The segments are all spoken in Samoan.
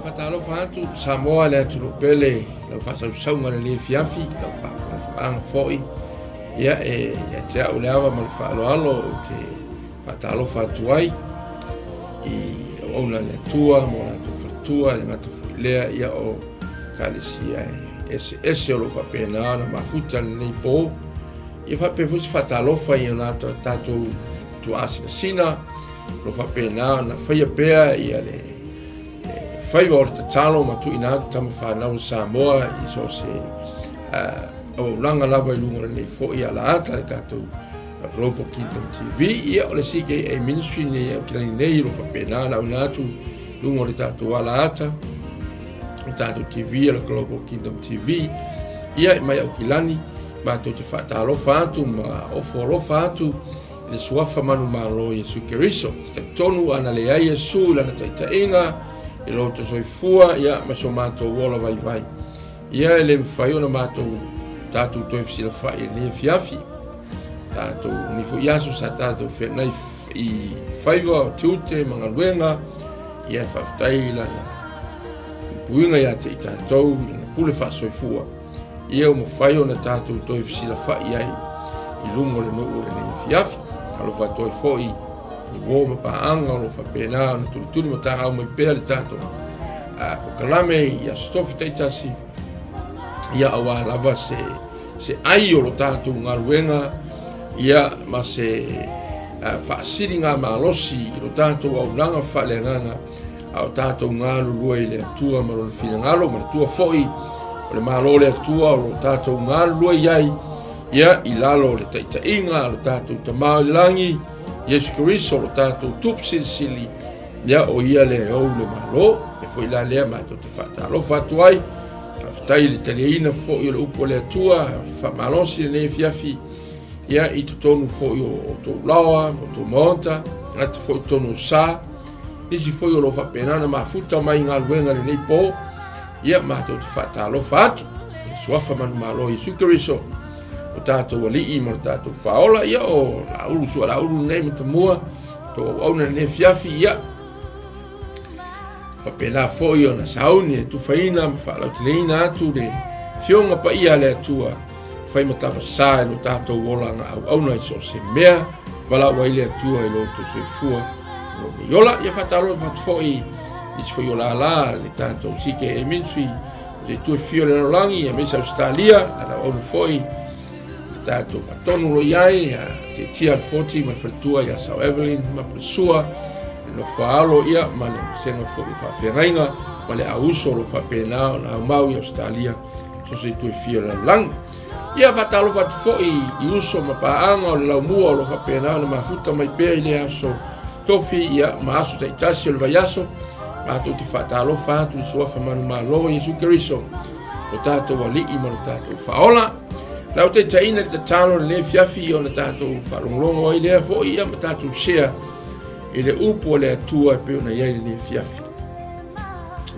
Faatalofa atu Samoa le atunuu pele lau faasausauga lenei afiafi, lau faafogafogaaga foi. Ia e ia te au le ava ma le faaaloalo ou te faatalofa atu ai i auauna a le Atua ma o latou faletua, e le gata foi i lea, ia o Ekalesia eseese o lo o faapena ona mafuta lenei po. Ia faapea foi se faatalofa i o latou tatou tuaasinasina o lo o faapena ona faia pea ia le faiva o le tatalo ma tuuina atu tama fanau a Samoa i so o se auaunaga lava i luga o lenei foi alaata le tatou Global Kingdom TV. Ia o le CKA Ministry nei Aukilani nei o lo o faapena ona auina atu luga o le tatou alaata le tatou TV o le Global Kingdom TV. Ia mai Aukilani matou te faatalofa atu ma ofo alofa atu i le suafa manumalo o Iesu Keriso. Te talitonu ana leai Iesu i lana taitaiga i lo outou soifua ia ma so matou ola vaivai. Ia e le mafai ona matou tatou toe fesilafai i lenei afiafi. Tatou ni foi aso sa tatou feagai i faiva o tiute ma galuega. Ia e faafetai i lana puipuiga ia te i tatou i lana pule faasoifua. Ia ua mafai ona tatou toe fesilafai ai i luga o le nuu o lenei afiafi. Alofa atu ai foi i uo ma paaga o lo o faapena ona tulituli ma tagau mai pea le tatou polokalame i aso tofi taitasi, ia aua lava se se ai o lo tatou galuega ia ma se faasiliga malosi i lo tatou auaunaga faaleagaga a o tatou galulue i le Atua ma lona finagalo. Manatua foi o le Malo o le Atua o lo tatou galulue i ai ia i lalo o le taitaiga a lo tatou Tama i le lagi, Iesu Keriso, lo tatou Tupu Silisili, ia o ia le ou le Malo. E foi la lea matou te faatalofa atu ai. Faafetai i le taliaina foi o le upu a le Atua, le faamalosi lenei afiafi ia i totonu foi o outou laoa, o outou maota, gata foi i totonu o sa, nisi foi o lo o faapena ona mafuta mai i galuega lenei po, ia matou te faatalofa atu i le suafa manumalo Iesu Keriso, o tatou alii ma lo tatou faaola. Ia o Laulu Sualaulu lenei Matamua, tou auauna lenei afiafi, ia faapena foi ona sauni e tufaina ma faalauteleina atu le Afioga Paia a le Atua, fai ma tavasā i lo tatou olaga auauna i so o se mea valaau ai le Atua i lo outou soifua ma lo nei ola. Ia faatalofa atu foi i nisi foi o lala le tatou CKA Ministry o se itu e fia o le lalolagi, aemaise Ausetalia, lana auauna foi le tatou faatonu o lo o i ai ia Tietia Alfoti ma le faletua ia Sao Evelyn ma Pulisua, le nofoaalo ia ma le vasega foi o faafeagaiga ma le auuso o lo o faapena ona aumau i Ausetalia so se itu e fia o le lalolagi. Ia faatalofa atu foi i uso ma paaga o le laumua o lo o faapena ona mafuta mai pea i le aso tofi ia ma aso taitasi o le vaiaso. Matou te faatalofa atu i suafa manumalo Iesu Keriso, o tatou alii ma lo tatou faaola. Lau taitaiina le tatalo lenei afiafi ona tatou faalogologo ai lea foi ia ma tatou share i le upu a le Atua e pei ona i ai lenei afiafi.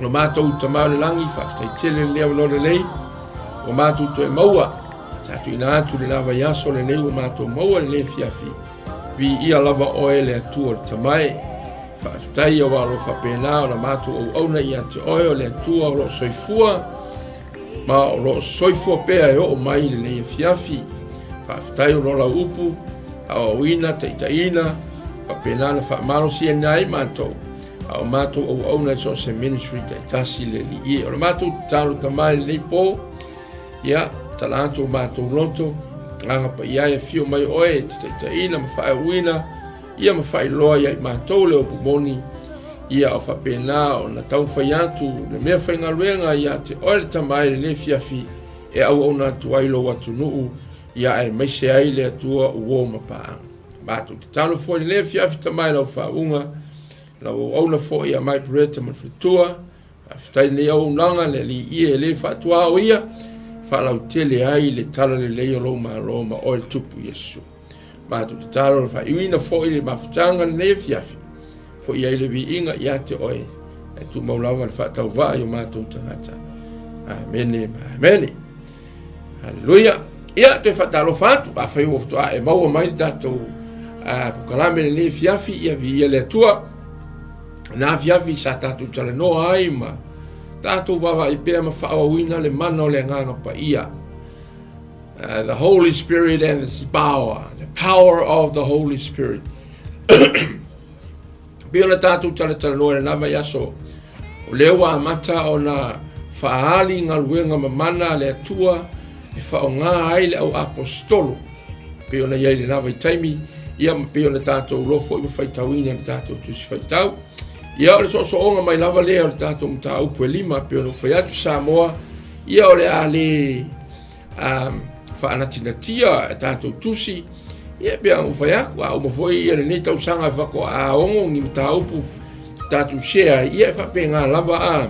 Lo matou Tama o le lagi, faafetai tele lenei avanoa lelei ua matou toe maua. Sa tuuina atu le la vaiaso lenei ua matou maua lenei afiafi. Viia lava oe le Atua o le Tama e. Faafetai aua o lo o faapena ona matou auauna ia te oe o le Atua o lo o soifua ma o lo o soifua pea e oo mai lenei afiafi. Faafetai o lo lau upu, aoaoina, taitaiina, faapena ona faamalosiina ai matou a o matou auauna i so o se ministry taitasi le Alii e. O le matou tatalo Tama i lenei po, ia, tala atu o matou loto, Agaga Paia e afio mai oe e te taitaiina ma faaeuina, ia ma faailoa ia i matou le upu moni, ia o faapena ona taumafai atu le mea faigaluega ia te oe le Tama i lenei afiafi e auauna atu ai lou atunuu, ia aemaise ai le Atua uo ma paaga. Matou tatalo foi i lenei afiafi Tama i lau faauuga, lau auauna foi ia Mike Brett ma le faletua. Faafetai i lenei auaunaga le Alii ia e le faatuao ia, faalautele ai le talalelei o lou Malo ma oe le Tupu Iesu. Matou tatalo le faaiuina foi le mafutaga lenei afiafi, foi ai le viiga ia te oe, e tumau lava le faatauvaa i o matou tagata. Amene ma amene. Haleluia. Ia, toe faatalofa atu, afai ua faatoa e maua mai le tatou polokalame lenei afiafi, ia viia le Atua. Na afiafi sa tatou talanoa ai ma Tatou vaavaai pea ma faaauauina le mana o le Agaga Paia. The Holy Spirit and its power, the power of the Holy Spirit. Pei ona tatou talatalanoa i lena vaiaso, o lea ua amata ona faaali galuega mamana a le Atua e faaaoga ai le au aposetolo, pei ona i ai i lena vaitaimi, ia ma pei ona tatou iloa foi ma faitauina i le tatou tusi faitau. Ia o le soosooga mai lava lea o le tatou mataupu e lima, pei ona ou fai atu Samoa, ia o le a le faanatinatia e tatou tusi, ia pei ona ou fai atu, a uma foi ia lenei tausaga e faatoa ono ni mataupu tatou share ai, ia e faapena lava a.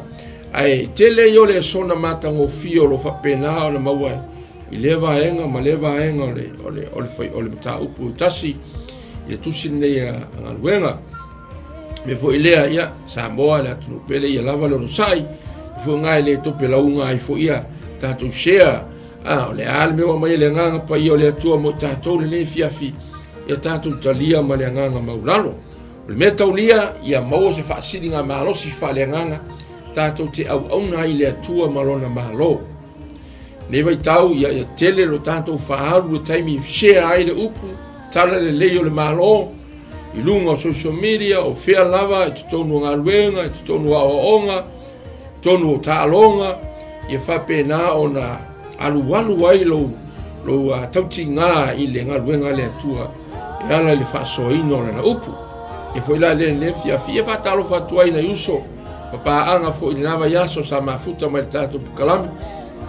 Ae tele ia o le lesona matagofie o lo o faapena ona maua i lea vaega ma lea vaega o le, o le, o le, o le mataupu e tasi i le tusi lenei a galuega. Mea foi lea, ia, Samoa le atunuu pele ia lava le onosai, foi ngā e le tope lauga ai foi ia tatou share, a, o le a le mea ua aumai e le Agaga Paia o le Atua mo i tatou lenei afiafi, ia tatou talia ma le agaga maulalo. O le mea taulia, ia maua se faasiliga malosi faaleagaga, tatou te auauna ai i le Atua ma Lona Malo. Nei vaitau, ia, ia tele lo tatou faaalu le taimi share ai le upu, tala lelei o le Malo, i luga o social media, o fea lava, i totonu o galuega, i totonu o aoaoga, i totonu o taaloga, ia faapena ona alualu ai lou, lou uh, tautiga i le galuega a le Atua e ala i le faasoaina o lana upu. E foi la le le fiafia faatalofa atu ai nai uso ma paaga foi i lena vaiaso sa mafuta mai le tatou pukalami.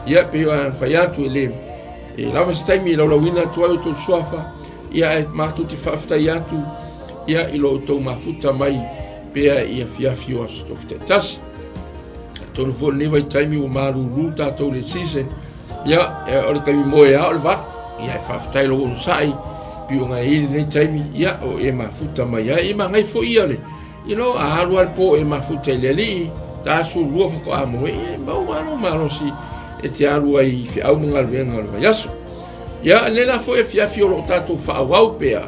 Ia pei ona fai atu e le e lava se taimi e laulauina atu ai outou suafa, ia ae matou te faafetai atu ia i lo outou mafuta mai pea i afiafi o aso tofi taitasi. Atonu foi lenei vaitaimi ua malulu tatou i le season, ia e, o le taimi moe lava o le 8. Ia e faafetai lou onosai pei ona e i lenei taimi, ia o e mafuta mai ai. E magai foi ia le, you know, a alu lava le po e mafuta i le alii, ta 12 faatoa moe, ia e maua lava lou malosi e te alu ai i feau ma galuega o le vaiaso. Ia, lenei la foi afiafi o lo o tatou faaauau pea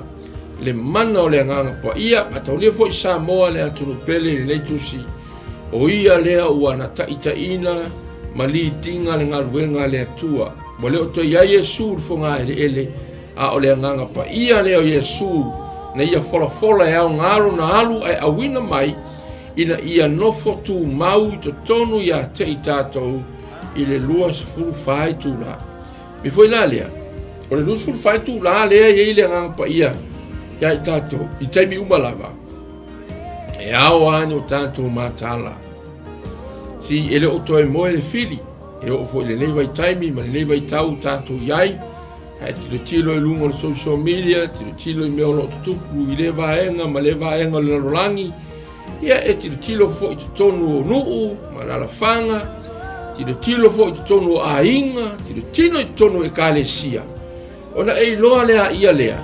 le mana o le Agaga Paia, a taulia foi Samoa le atunuu pele i lenei tusi, o ia lea ua na taitaiina ma litiga le galuega a le Atua. Ua le o toe i ai Iesu i le fogaeleele, a o le Agaga Paia lea o Iesu na ia folafola e aoga lona alu ae auina mai ina ia nofo tumau i totonu ia te i tatou i le 24 itula. Me foi la lea, o le 24 itula lea e i ai le Agaga Paia ia i tatou i taimi uma lava, e ao lava ni o tatou mataala. Si e le o toe moe le fili, e oo foi i lenei vaitaimi ma lenei vaitau tatou i ai, ae tilotilo i luga o le social media, tilotilo i mea o lo o tutupu i lea vaega ma lea vaega o le lalolagi, Ia e tilotilo foi i totonu o nuu ma alaalafaga, tilotilo foi i totonu o aiga, tilotilo i totonu o ekalesia, ona e iloa lea ia lea,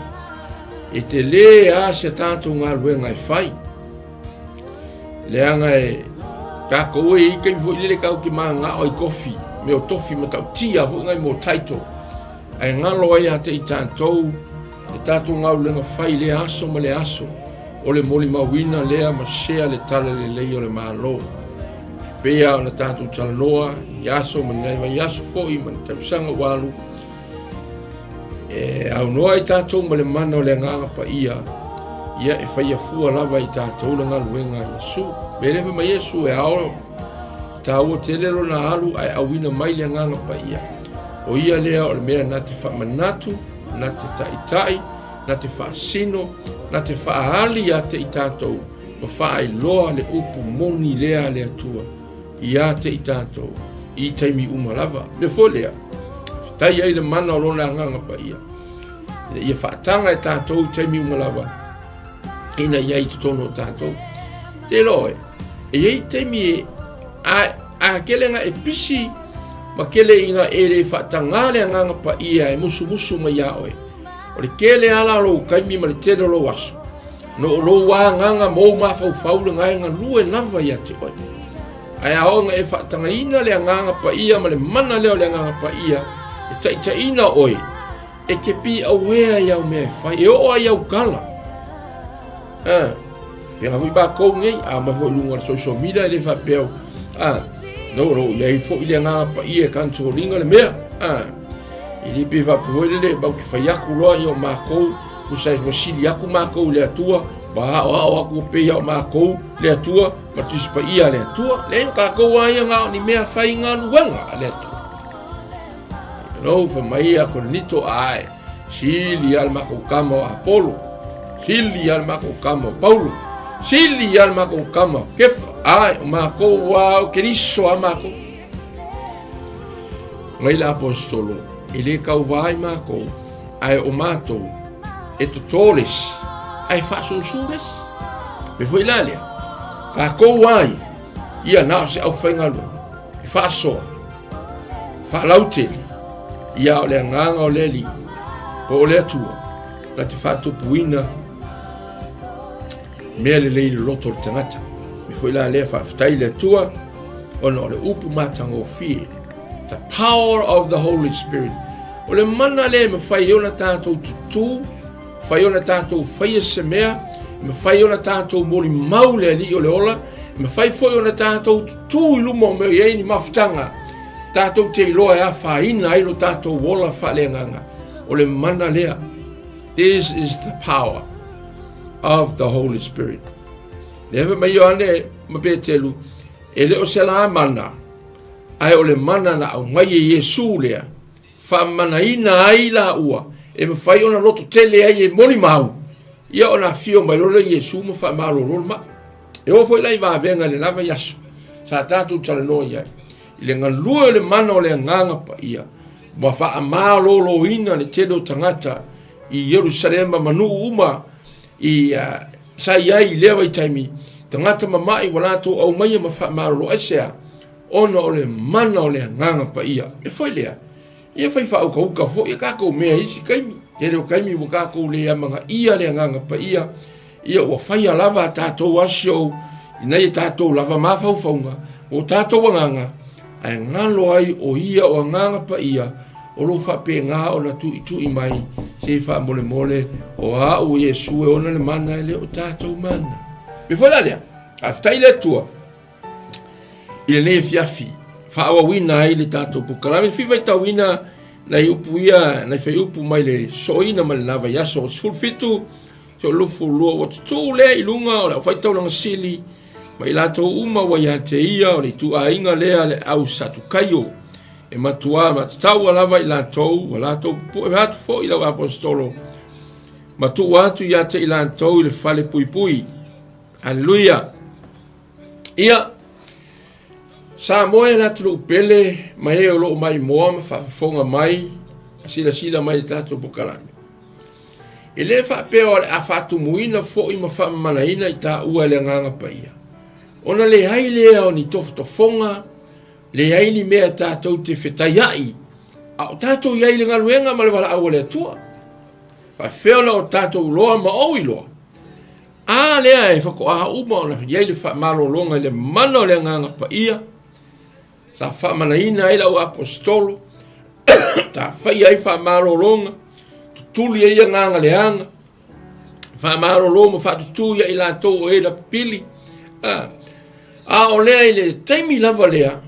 e tele lava se tatou galuega e fai. Leaga e tatou e i ai taimi foi lele tatou te mananao i tofi, mea o tofi matautia foi nai mo title, ae galo ai ia te i tatou le tatou galuega fai i lea aso ma lea aso, o le molimauina lea ma share le tala lelei o le Malo. E pei lava ona tatou talanoa i aso ma ni vaiaso foi ma ni tausaga ua alu, e aunoa i tatou ma le mana o le Agaga Paia, ia e faia fua lava i tatou le galuega a Iesu. Me le fai mai Iesu e ao taua tele lona alu ae auina mai le Agaga Paia. O ia lea o le mea na te faamanatu, na te taitai, na te faasino, na te faaali ia te i tatou ma faailoa le upu moni lea a le Atua ia te i tatou i taimi uma lava. Mea foi lea, faafetai ai le mana o lona Agaga Paia, ina ia faataga e tatou i taimi uma lava, ina ia i totonu o tatou. Te iloa oe, e i ai taimi e, a, a kele nga e pisi ma kele ina e le faatagā le Agaga Paia e musumusu mai iā oe. O le tele ala o lou taimi ma le tele o lou aso, no o lou agaga ma ou mafaufau lena e galue lava ia te oe. Ae a oo ina e faatagaina le Agaga Paia ma le mana lea o le Agaga Paia e taitaiina oe, e te piiauea i au mea e fai, e oo ai i au tala. Ah, pēlā foi matou nei, a omai foi i luga o le social media, e le faapea, ah, No, o lo o i ai foi le Agaga Paia e control ina le mea. A, e le pe faapea foi lele, matou te fai atu loa ia o matou, tusa ua sili atu matou i le Atua, ma aoao atu pei o matou le Atua, ma le Tusi Paia a le Atua. Leai, o tatou lava ia na o ni mea faigaluega a le Atua. Lou fai mai ia Korinito, ae, sili lava le matou tama o Apolo, sili lava le matou tama o Paulo, sili lava le matou tama o Kefa, ae, o matou lava o Keriso lava matou. Mai le aposetolo, e le tauva ai matou, ae o matou e toto le isi, ae faasusu le isi. Me foi la lea, tatou ai, ia na o se aufaigaluega, e faasoa, faalautele, ia o le agaga o le Alii, po o le Atua, na te faatupuina mea lelei i le loto o le tagata. Me foi la lea faafetai i le Atua, ona o le upu matagofie, the power of the Holy Spirit. O le mana lea e mafai ai ona tatou tutū, mafai ona tatou faia se mea, e mafai ona tatou molimau le Alii o le ola, e mafai foi ona tatou tutū i luma o mea i ai ni mafutaga, tatou te iloa e afaina ai lo tatou ola faaleagaga. O le mana lea. This is the power of the Holy Spirit. Lea fai mai Ioane ma Petelu, e le o se la mana, ae o le mana na aumai e Iesu lea, faamanaina ai laua e mafai ona loto tele ai e molimau, ia ona afio mai loa lea o Iesu ma faamalolo le mai. E oo foi la i vavega i le la vaiaso sa tatou talanoa i ai, i le galue o le mana o le Agaga Paia, ua faamaloloina le tele o tagata i Ierusalema ma nuu uma i sa i ai i lea vaitaimi, tagata mama'i ua latou aumaia ma faamalolo aisea? Ona o le mana o le Agaga Paia. E foi lea, ia fai faaukauka foi a tatou mea i isi taimi. Tele o taimi ua tatou le amanaia le Agaga Paia, ia ua faia lava a tatou aso ina ia tatou lava mafaufauga o tatou agaga, ae galo ai o ia o Agaga Paia o lo o faapena ona tuitui mai se faamolemole o au Iesu e ona le mana e le o tatou mana. Me foi la lea, faafetai le Atua i lenei afiafi faaauauina ai le tatou polokalame. Fia faitauina nai upu ia, nai fuaiupu mai le soina mai le la vaiaso 17 22, ua tutū lea i luga o le aufai-taulaga sili ma i latou uma ua ia te ia o le ituaiga lea le au Satukaio, e matuā matataua lava i latou, ua latou pupue atu foi i lau aposetolo ma tuu atu ia te i latou i le fale puipui. Haleluia! Ia, Samoa e le atunuu pele ma e o lo o maimoa ma faafofoga mai ma silasila mai i le tatou polokalame. E le faapea o le a faatumuina foi ma faamamalaina i taua e le Agaga Paia, ona leai lea o ni tofotofoga, leai ni mea tatou te fetaiai, a o tatou i ai i le galuega ma le valaau a le Atua. Faafefea ona o tatou iloa ma ou iloa? A lea e faatoa uma ona i ai le faamalologa i le mana o le Agaga Paia, sa faamanaina ai lau aposetolo, sa faia ai faamalologa, tutuli ai agaga leaga, faamalolo ma faatutu ia i latou o e lapipili. A, a o lea i le taimi lava lea,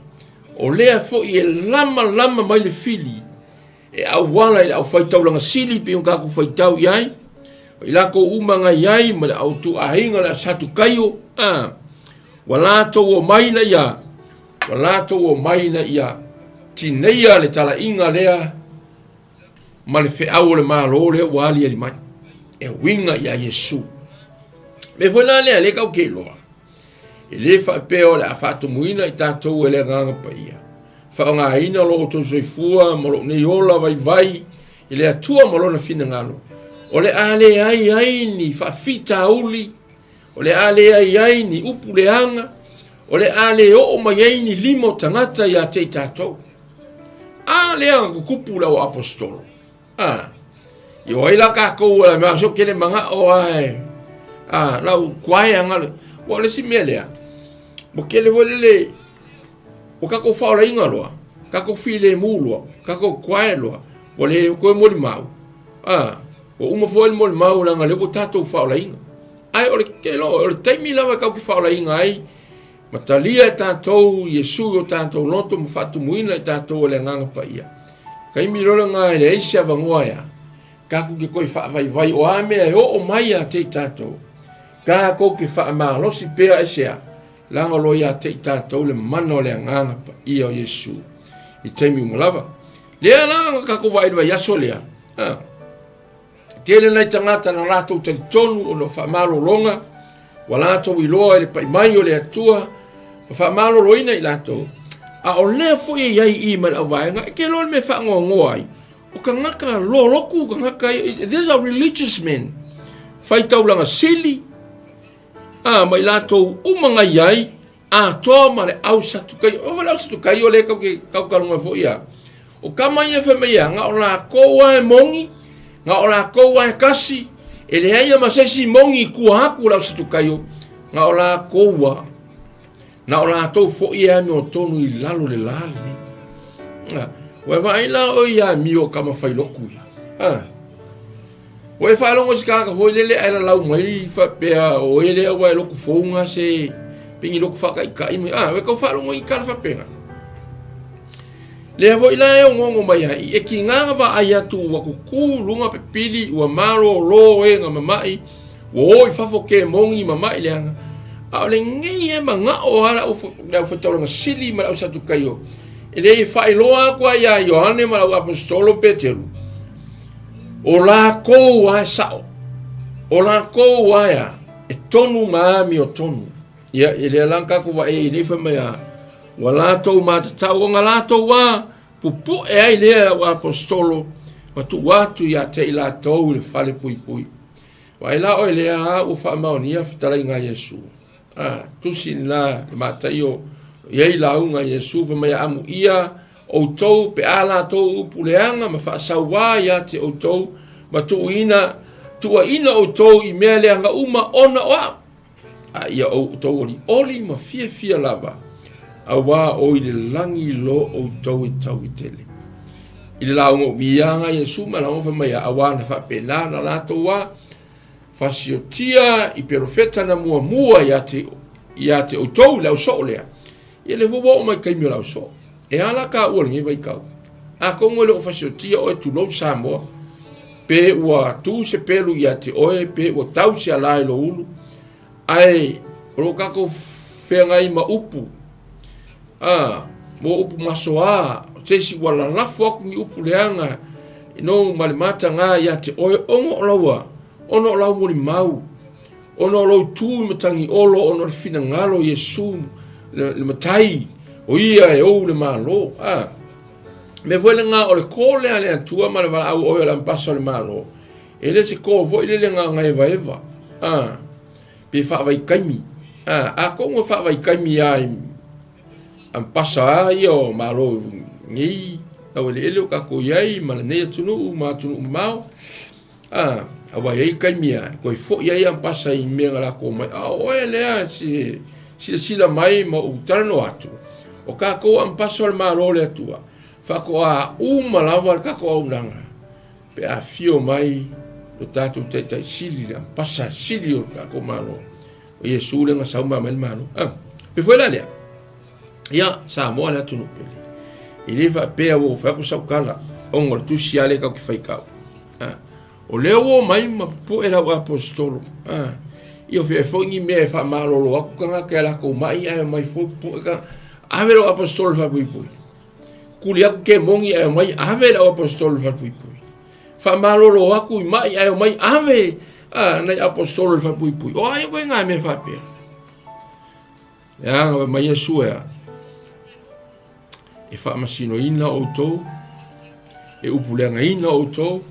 o lea foi e lamalama mai le fili e auala i le aufaitaulaga sili pei ona tatou faitau i ai, o i latou uma na i ai ma le autuaiga o le Satukaio, a, ua latou omai ina ia, ua latou omai ina ia tineia le talaiga lea ma le feau o le Malo lea ua aliali mai, e uiga ia Iesu. Mea foi la lea, lea tatou te iloa, E le faapea o le a faatumuina i tatou e le Agaga Paia. Faaaogaina lo outou soifua ma lou nei ola vaivai i le Atua ma Lona finagalo. O le a leai ai ni faafitauli, o le a leai ai ni upu leaga, o le a le oo mai ai ni lima o tagata ia te i tatou. A lea na tutupu le au aposetolo. A, i o ai la tatou e mea so kele manao ae a lau kuai anga le ua le si mea lea mo kele foi lele o tatou faolaina loa tatou filemu loa tatou kuai loa ua le toe molimau a ua uma foi le molimau leaga lea ua tatou faolaina ae o le tele o le taimi lava tatou te faolaina ai. Ma talia e tatou Iesu i o tatou loto ma faatumuina i tatou e le Agaga Paia. Taimi loa lena e leai se avanoa e a, tatou te toe faavaivai o a mea e oo mai ia te i tatou, tatou te faamalosi pea aisea, leaga o lo o ia te i tatou le mana o le Agaga Paia o Iesu i taimi uma lava. Lea la na tatou vaai i le vaiaso lea, a, Tele nai tagata na latou talitonu ona o faamalologa ua latou iloa i le pai mai o le Atua ma faamaloloina i latou, a o lea foi e i ai i i ma le auvaega e te iloa le mea e faanoanoa ai, o tagata lolotu tagata ia, these are religious men, faitaulaga sili, a, ma i latou uma na i ai, atoa ma le au Satukaio. O le au Satukaio lea kau ke kau kalonga foi ia. O kama ia fai mai ia, na o lakou lava e moni, na o lakou lava e kasi, e leai ia ma se isi moni i tua atu o le au Satukaio, na o lakou lava. Na o latou foi e amiotonu i lalo o le la lenei. Ua e vaai la oe i amio o kama fai lotu ia. Ah. Ua e faalogo i se tagata foi lele ae lalau mai faapea o oe lea ua e lotu fou ga se pe ni lotu faataitai mai. Ah, ua e tau faalogo i tala faapena. Lea foi la e onoono mai ai, e tiga na vaai atu ua tutu luga pepili, ua malōlō e na mama'i, ua o i fafo kemoni mama'i leaga. A o lenei e mana'o lava le aufaitaulaga sili ma le ausatukaio, e leai e faailoa atu ai ia Ioane ma le auaposetolo Peteru, O lakou a e sao, o lakou a e a, e tonu ma amiotonu. Ia, e lea la na tatou vaai ai nei fai mai a, ua latou matatau ona latou a pupu'e ai lea e lau aposetolo ma tuu atu ia te i latou i le fale puipui. Vaai la oe lea a ua faamaonia fetalaiga a Iesu. A, tusi lena le Mataio i ai lauga a Iesu fai mai a amuia outou pe a latou upu leaga ma faasauā ia te outou ma tuuina tuuaina outou i mea leaga uma ona o au. A ia outou olioli ma fiafia lava, auā o i le lagi lo outou e tauetele. I le lauga umiaga a Iesu ma lauga fai mai a auā na faapena na latou a fasiotia i perofeta na muamua ia te, ia te outou i le ausoo lea. Ia lea foi ua oo mai taimi o le ausoo. E a la taua lenei vaitau? Atonu e le o fasiotia oe tulou Samoa, pe ua tu se pelu ia te oe, pe ua tau se ala i lou ulu, ae o lo o tatou feagai ma upu, a, mo upu masoa, o se isi ua lalafo atu ni upu leaga nou ma le mataga ia te oe, ona o laua, ona o lau molimau, ona o lou tu i matagiolo, ona o le finagalo o Iesu, le, le Matai, o ia e ou le Malo. A, mea foi lena o le kō lea a le Atua ma le valaau o oe o le ampasa o le Malo, e le se kō foi lele gagaevaeva, a, pe faavaitaimi. A, atonu e faavaitaimi lava i ampasa a ia o Malo nei laueleele o tatou i ai ma lenei atunuu ma atunuu mamao. A, aua e i ai taimi e toe foi ai ampasa i mea na latou omai, a o oe lea se silasila mai ma ou talanoa atu, o tatou ampasa o le Malo o le Atua, faatoa uma lava le tatou auaunaga pe a afio mai lo tatou Taitai Sili, le ampasa sili o le tatou Malo, o Iesu lea na sau ma aumai le Malo. A, pe foi la lea, ia, Samoa le atunuu pele. E le faapea ua ou fai atu sau tala, ona o le tusi lava lea tatou te faitau. O lea ua omai ma pupu'e lau aposetolo. Ia o fea foi ni mea e faamalolo atu tagata i a latou ma'i ae omai foi pupu'e tagata. Ave lau aposetolo i le falepuipui. Kuli atu kemoni ae omai ave lau aposetolo i le falepuipui. Faamalolo atu i ma'i ae omai ave nai aposetolo i le falepuipui. O ai koe ngā mea faapea? Leaga fai mai Iesu e a? E faamasinoina outou, e upuleagaina outou,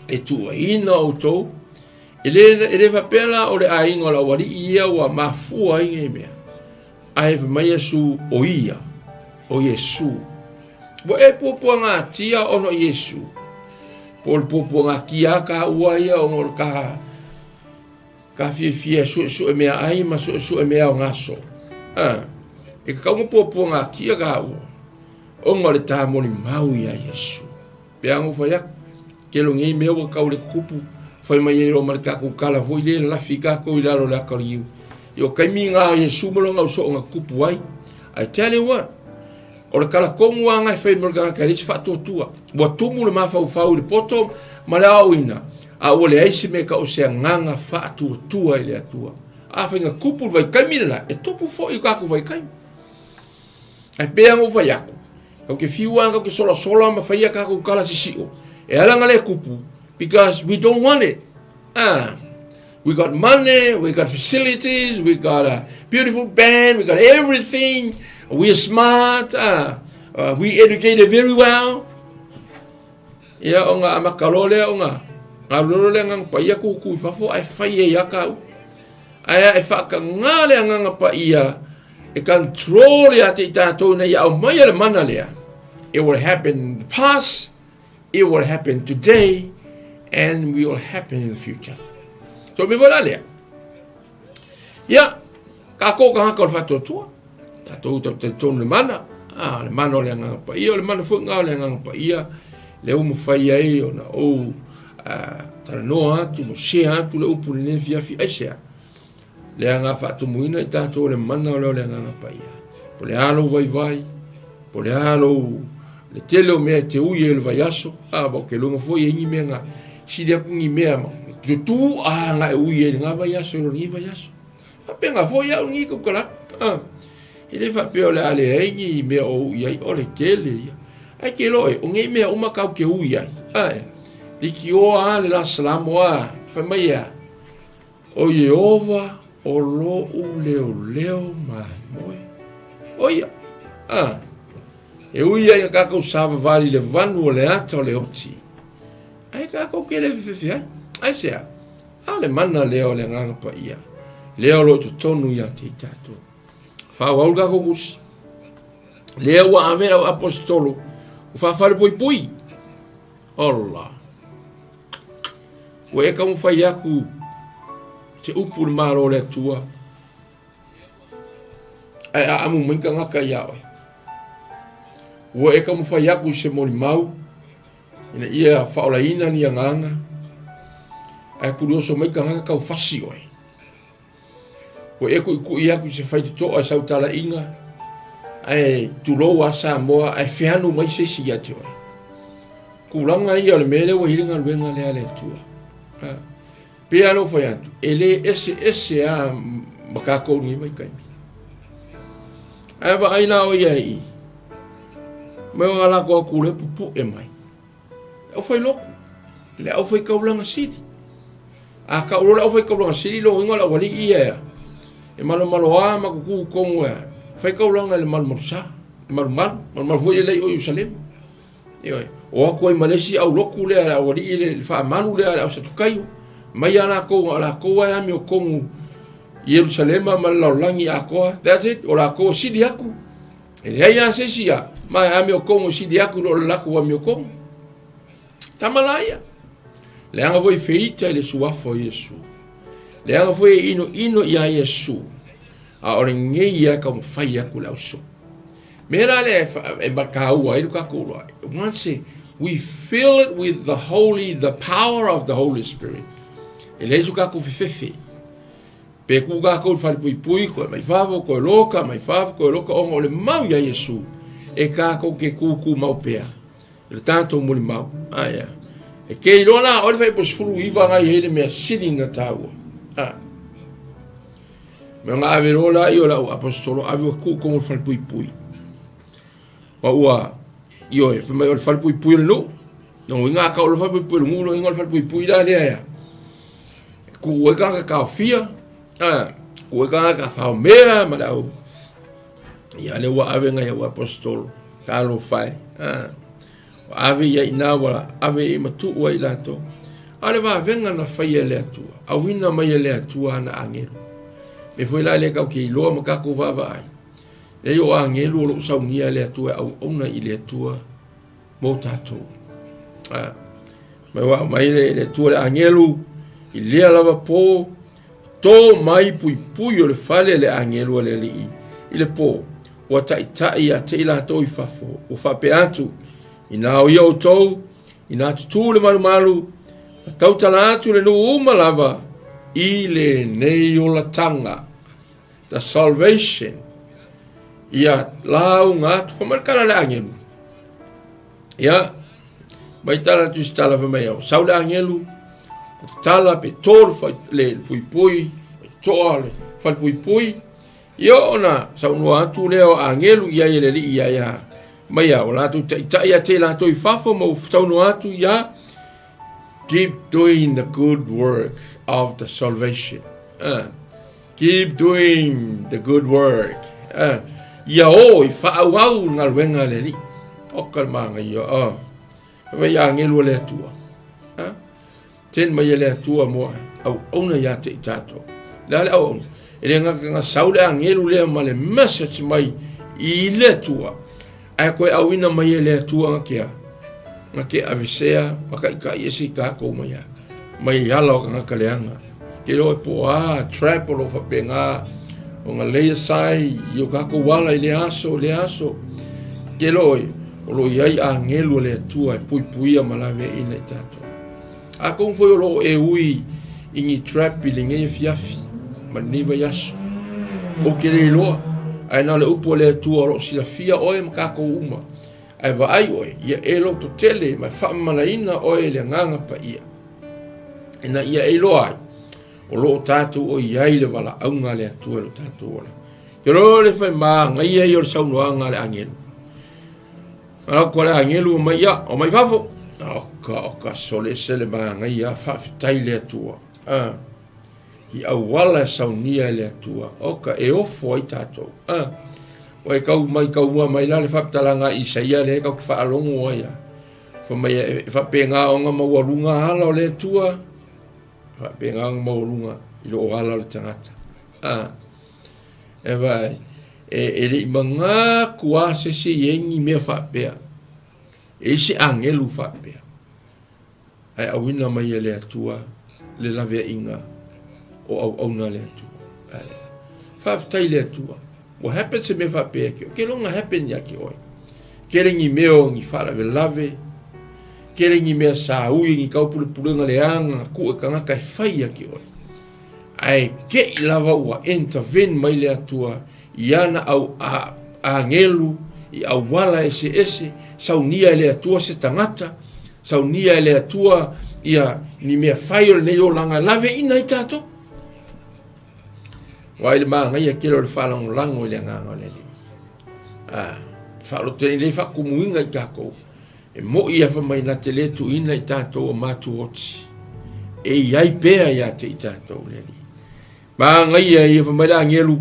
e tuuaina outou. E le, e le faapea la o le aiga o le aualii ia ua mafua ai nei mea. Ae fai mai Iesu, o ia, o Iesu. Ua e puapuagatia ona o Iesu. Po o le puapuagatia taua ia ona o le ka Ka fiafia e suesue meaai ma suesue meaaogaso. A, e tatau ona puapuagatia kāua, ona o le tā molimau iā Iesu. Pe a ona fai atu, tele o nei mea ua tau le tutupu, fai mai ai loa ma le tatou tala foi lea e lafi tatou i lalo o le ata o le niu. I o kaimi ngā o Iesu ma lona usoonga tutupu ai. I tell you what, o le tala tonu lava na e fai mai o le tagata e leai se faatuatua. Ua tumu le mafaufau i le poto ma le aoaoina, a ua leai se mea e tau o se agaga faatuatua i le Atua. Afai na tupu i le vaitaimi lena, e tupu foi i tatou vaitaimi. Ae pei lava ona ou fai atu, tatou te fiu lava tatou te solasola ma fai a tatou tala sisio, e ala ona le tupu, because we don't want it. Ah, we got money, we got facilities, we got a beautiful band, we got everything, we are smart, we educated very well. Ia, ona amata loa lea ona alu loa le Agaga Paia kūkū i fafo ae fai ai lava tāua. Ae a e faatagā le Agaga Paia e control ia te i tātou ina ia aumaia le mana lea, it will happen in the past, it will happen today, and will happen in the future. So me vola lea. Ia, kākou tagata o le faatuatua, tātou tau talitonu le mana, a, le mana o le Agaga Paia, o le mana foi ngā o le Agaga Paia, le ua mafai ai ona ou talanoa atu ma share atu le upu lenei afiafi, aisea? Le aga faatumuina i tātou o le mana o lea o le Agaga Paia. Po o le a lou vaivai, po o le a lou le tele o mea e te ui ai o le vaiaso, a, ma ou te iloa foi e i ai ni mea na sili atu ni mea ma tutū a na e ui ai i lena vaiaso i lo lenei vaiaso. Faapena foi au lenei tautala atu, a, e le faapea o le a leai ni mea o ui ai, o le tele ia. Ae te iloa oe, o nei mea uma tatou te ui ai, a, e leitioa lava le la Salamo a, fai mai e a? O Ieova o loʻu leoleo mamoe. O ia, a, e ui ai ina kākou savavali i le vanu o le ata o le oti, ae kākou ke le fefefe ai. Aisea? A le mana lea o le Agaga Paia, lea o lo o i totonu ia te i tātou. Faaauau le kākou tusi. Lea ua ave lau aposetolo, ua faafalepuipui. Ola. Ua e taumafai atu se upu i le Malo o le Atua, ae aamu mai tagata iā oe. Ua e taumafai atu i se molimau, ina ia faaolaina ni agaga, ae kulioso mai tagata taufasi oe. Ua e kuʻikuʻi atu i se faitotoa i sau talaiga, ae tulou a Samoa, ae feanu mai se isi ia te oe. Tulaga ia o le mea lea ua i ai le galuega lea a le Atua. Ha. Pei lava ona ou fai atu, e le eseese lava ma tatou i lenei vaitaimi. Ae vaai la oe ia i i, mai o latou atu lea pupue mai. Le aufailotu, le aufaitaulaga sili. A tau loa le aufaitaulaga sili, lona uiga o le aualii ia ea, e malomaloa ma tutu i totonu ea, faitaulaga i le malumalusa, le malumalu, malumalu foi lelei o Ierusalema. Ioe, o atu ai ma le isi aulotu lea, le aualii le faamalu lea, le au Satukaio, mai a latou, a o latou e amiotonu i Ierusalema ma le lalolagi atoa, that's it, o latou e sili atu. E leai lava se isi a, ma e amiotonu e sili atu i lo le latou amiotonu. Tama la ia. Leaga foi feita i le suafa o Iesu. Leaga foi e inoino iā Iesu. A o lenei ia e taumafai atu le ausoo. Mea la lea e mataua ai lo tatou loa. Once we fill it with the holy, the power of the Holy Spirit, e leai so tatou fefefe. Pe kū kākou i le falepuipui, koe mai fafo, koe loka, mai fafo, koe loka, ona o le mau iā Iesu, e kākou ke kūkū mau pea. I le tātou molimau. Ae a. E ke iloa la, ʻaʻole fai po 19 ngai ai le mea sili na tāua. A. Me nga ave loa la i o lau apostolo, ave ua kū kongo le falepuipui. Ma ua, ioe, fai mai o le falepuipui o le nuu. Lona uiga a tau o le falepuipui o le nuu, lona uiga o le falepuipui la lea ea. E kuu ai tagata taofia, a, kuu ai tagata faomea ma le au. Ia lea ua ave ngai au apostolo, talofa e. A, ua ave ia i ina ua ave i matuu ai latou. A o le vavega na faia e le Atua, auina mai e le Atua ana agelu. Mea foi la lea tatou te iloa ma tatou vaavaai. Leai o agelu o lo o saunia e le Atua e auauna i le Atua mo tatou. A, mai ua aumai le Atua le agelu i lea lava po, tō mai puipui o le fale le agelu a le Alii i le po, ua taitai ia te i latou i fafo, ua faapea atu, Inā o ia outou, inā tutū le malumalu, ma tautala atu le nuu uma lava i lenei olataga. the salvation. Ia lauga atu, fai mai le tala a le agelu. Ia, mai tala atu se tala fai mai au, sau le agelu, tala pe to le puipui, toa le falepuipui, ia ona saunoa atu lea o agelu i ai e le alii ia ia mai au, latou taitai ia te latou i fafo ma ua saunoa atu ia, keep doing the good work of the salvation. Keep doing the good work. Ia o i faaauau le galuega a le Alii. Oka le magaia. Oh. Vai agelu a le Atua. Ha? Ten mai e le Atua mo auauna ia te i tātou. Le a le auauna. E le ngaka nga sau le agelu lea ma le message mai i le Atua. Ae koe auina mai e le Atua nga kea. Nga ke avesea ma ka ika i ese i kākou mai a. Mai ala o kangaka leaga. Ke loa e po a trap o lo faapena o nga lay aside i o kākou ala i le aso, le aso. Ke loa e o lo i ai agelu a le Atua e puipuia ma laveaiina i tātou. A kou foi o lo o e ui i ni trap i lenei afiafi ma lenei vaiaso. Ou te le iloa, ae na o le upu a le Atua o lo o silafia oe ma kākou uma. Ae vaai oe, ia e lototele ma e faamamalaina oe i le Agaga Paia, ina ia e iloa ai, o lo o tātou o i ai le valaauga a le Atua i lo tātou ola. Ke loa le fai māngaia ia o le saunoaga a le agelu. Aloko a le agelu o mai ia, o mai fafo. Oka, oka, sole ese le māngaia, faafetai le Atua. Ah. I auala e saunia e le Atua, oka, e ofo ai tātou. Ah. Ua e kau mai kaua mai la le faapitalaga a Isaia lea kau te faalogo ai a. Fa mai e faapena ona maualuga ala o le Atua, faapena ona maualuga i loo ala o le tagata. Ah. E vaai, e le i manatu lava se isi e i ai ni mea faapea, e i ai se agelu faapea. Ae auina mai e le Atua le laveaiga o auauna a le Atua. Ae, faafetai i le Atua. Ua happen se mea faapea ke, ke longa happen ia ke oe. Kele ni mea o ni faalavelave, kele ni mea sa ui ni kaupulepulega leaga ku e kangaka e fai ia ke oe. Ae kei lava ua intervene mai le Atua i ana au a, agelu, i auala eseese, saunia e le Atua se tagata, saunia e le Atua ia ni mea fai o lenei olaga e laveaiina ai tatou. Aua i le manaia tele o le faalagolago i le agaga o le Alii. A, faaloto nei faatumuina i tatou. E moʻi ia fai mai na te le tuuina i tatou o matuoti. E i ai pea ia te i tatou le Alii. Manaia ia fai mai le agelu,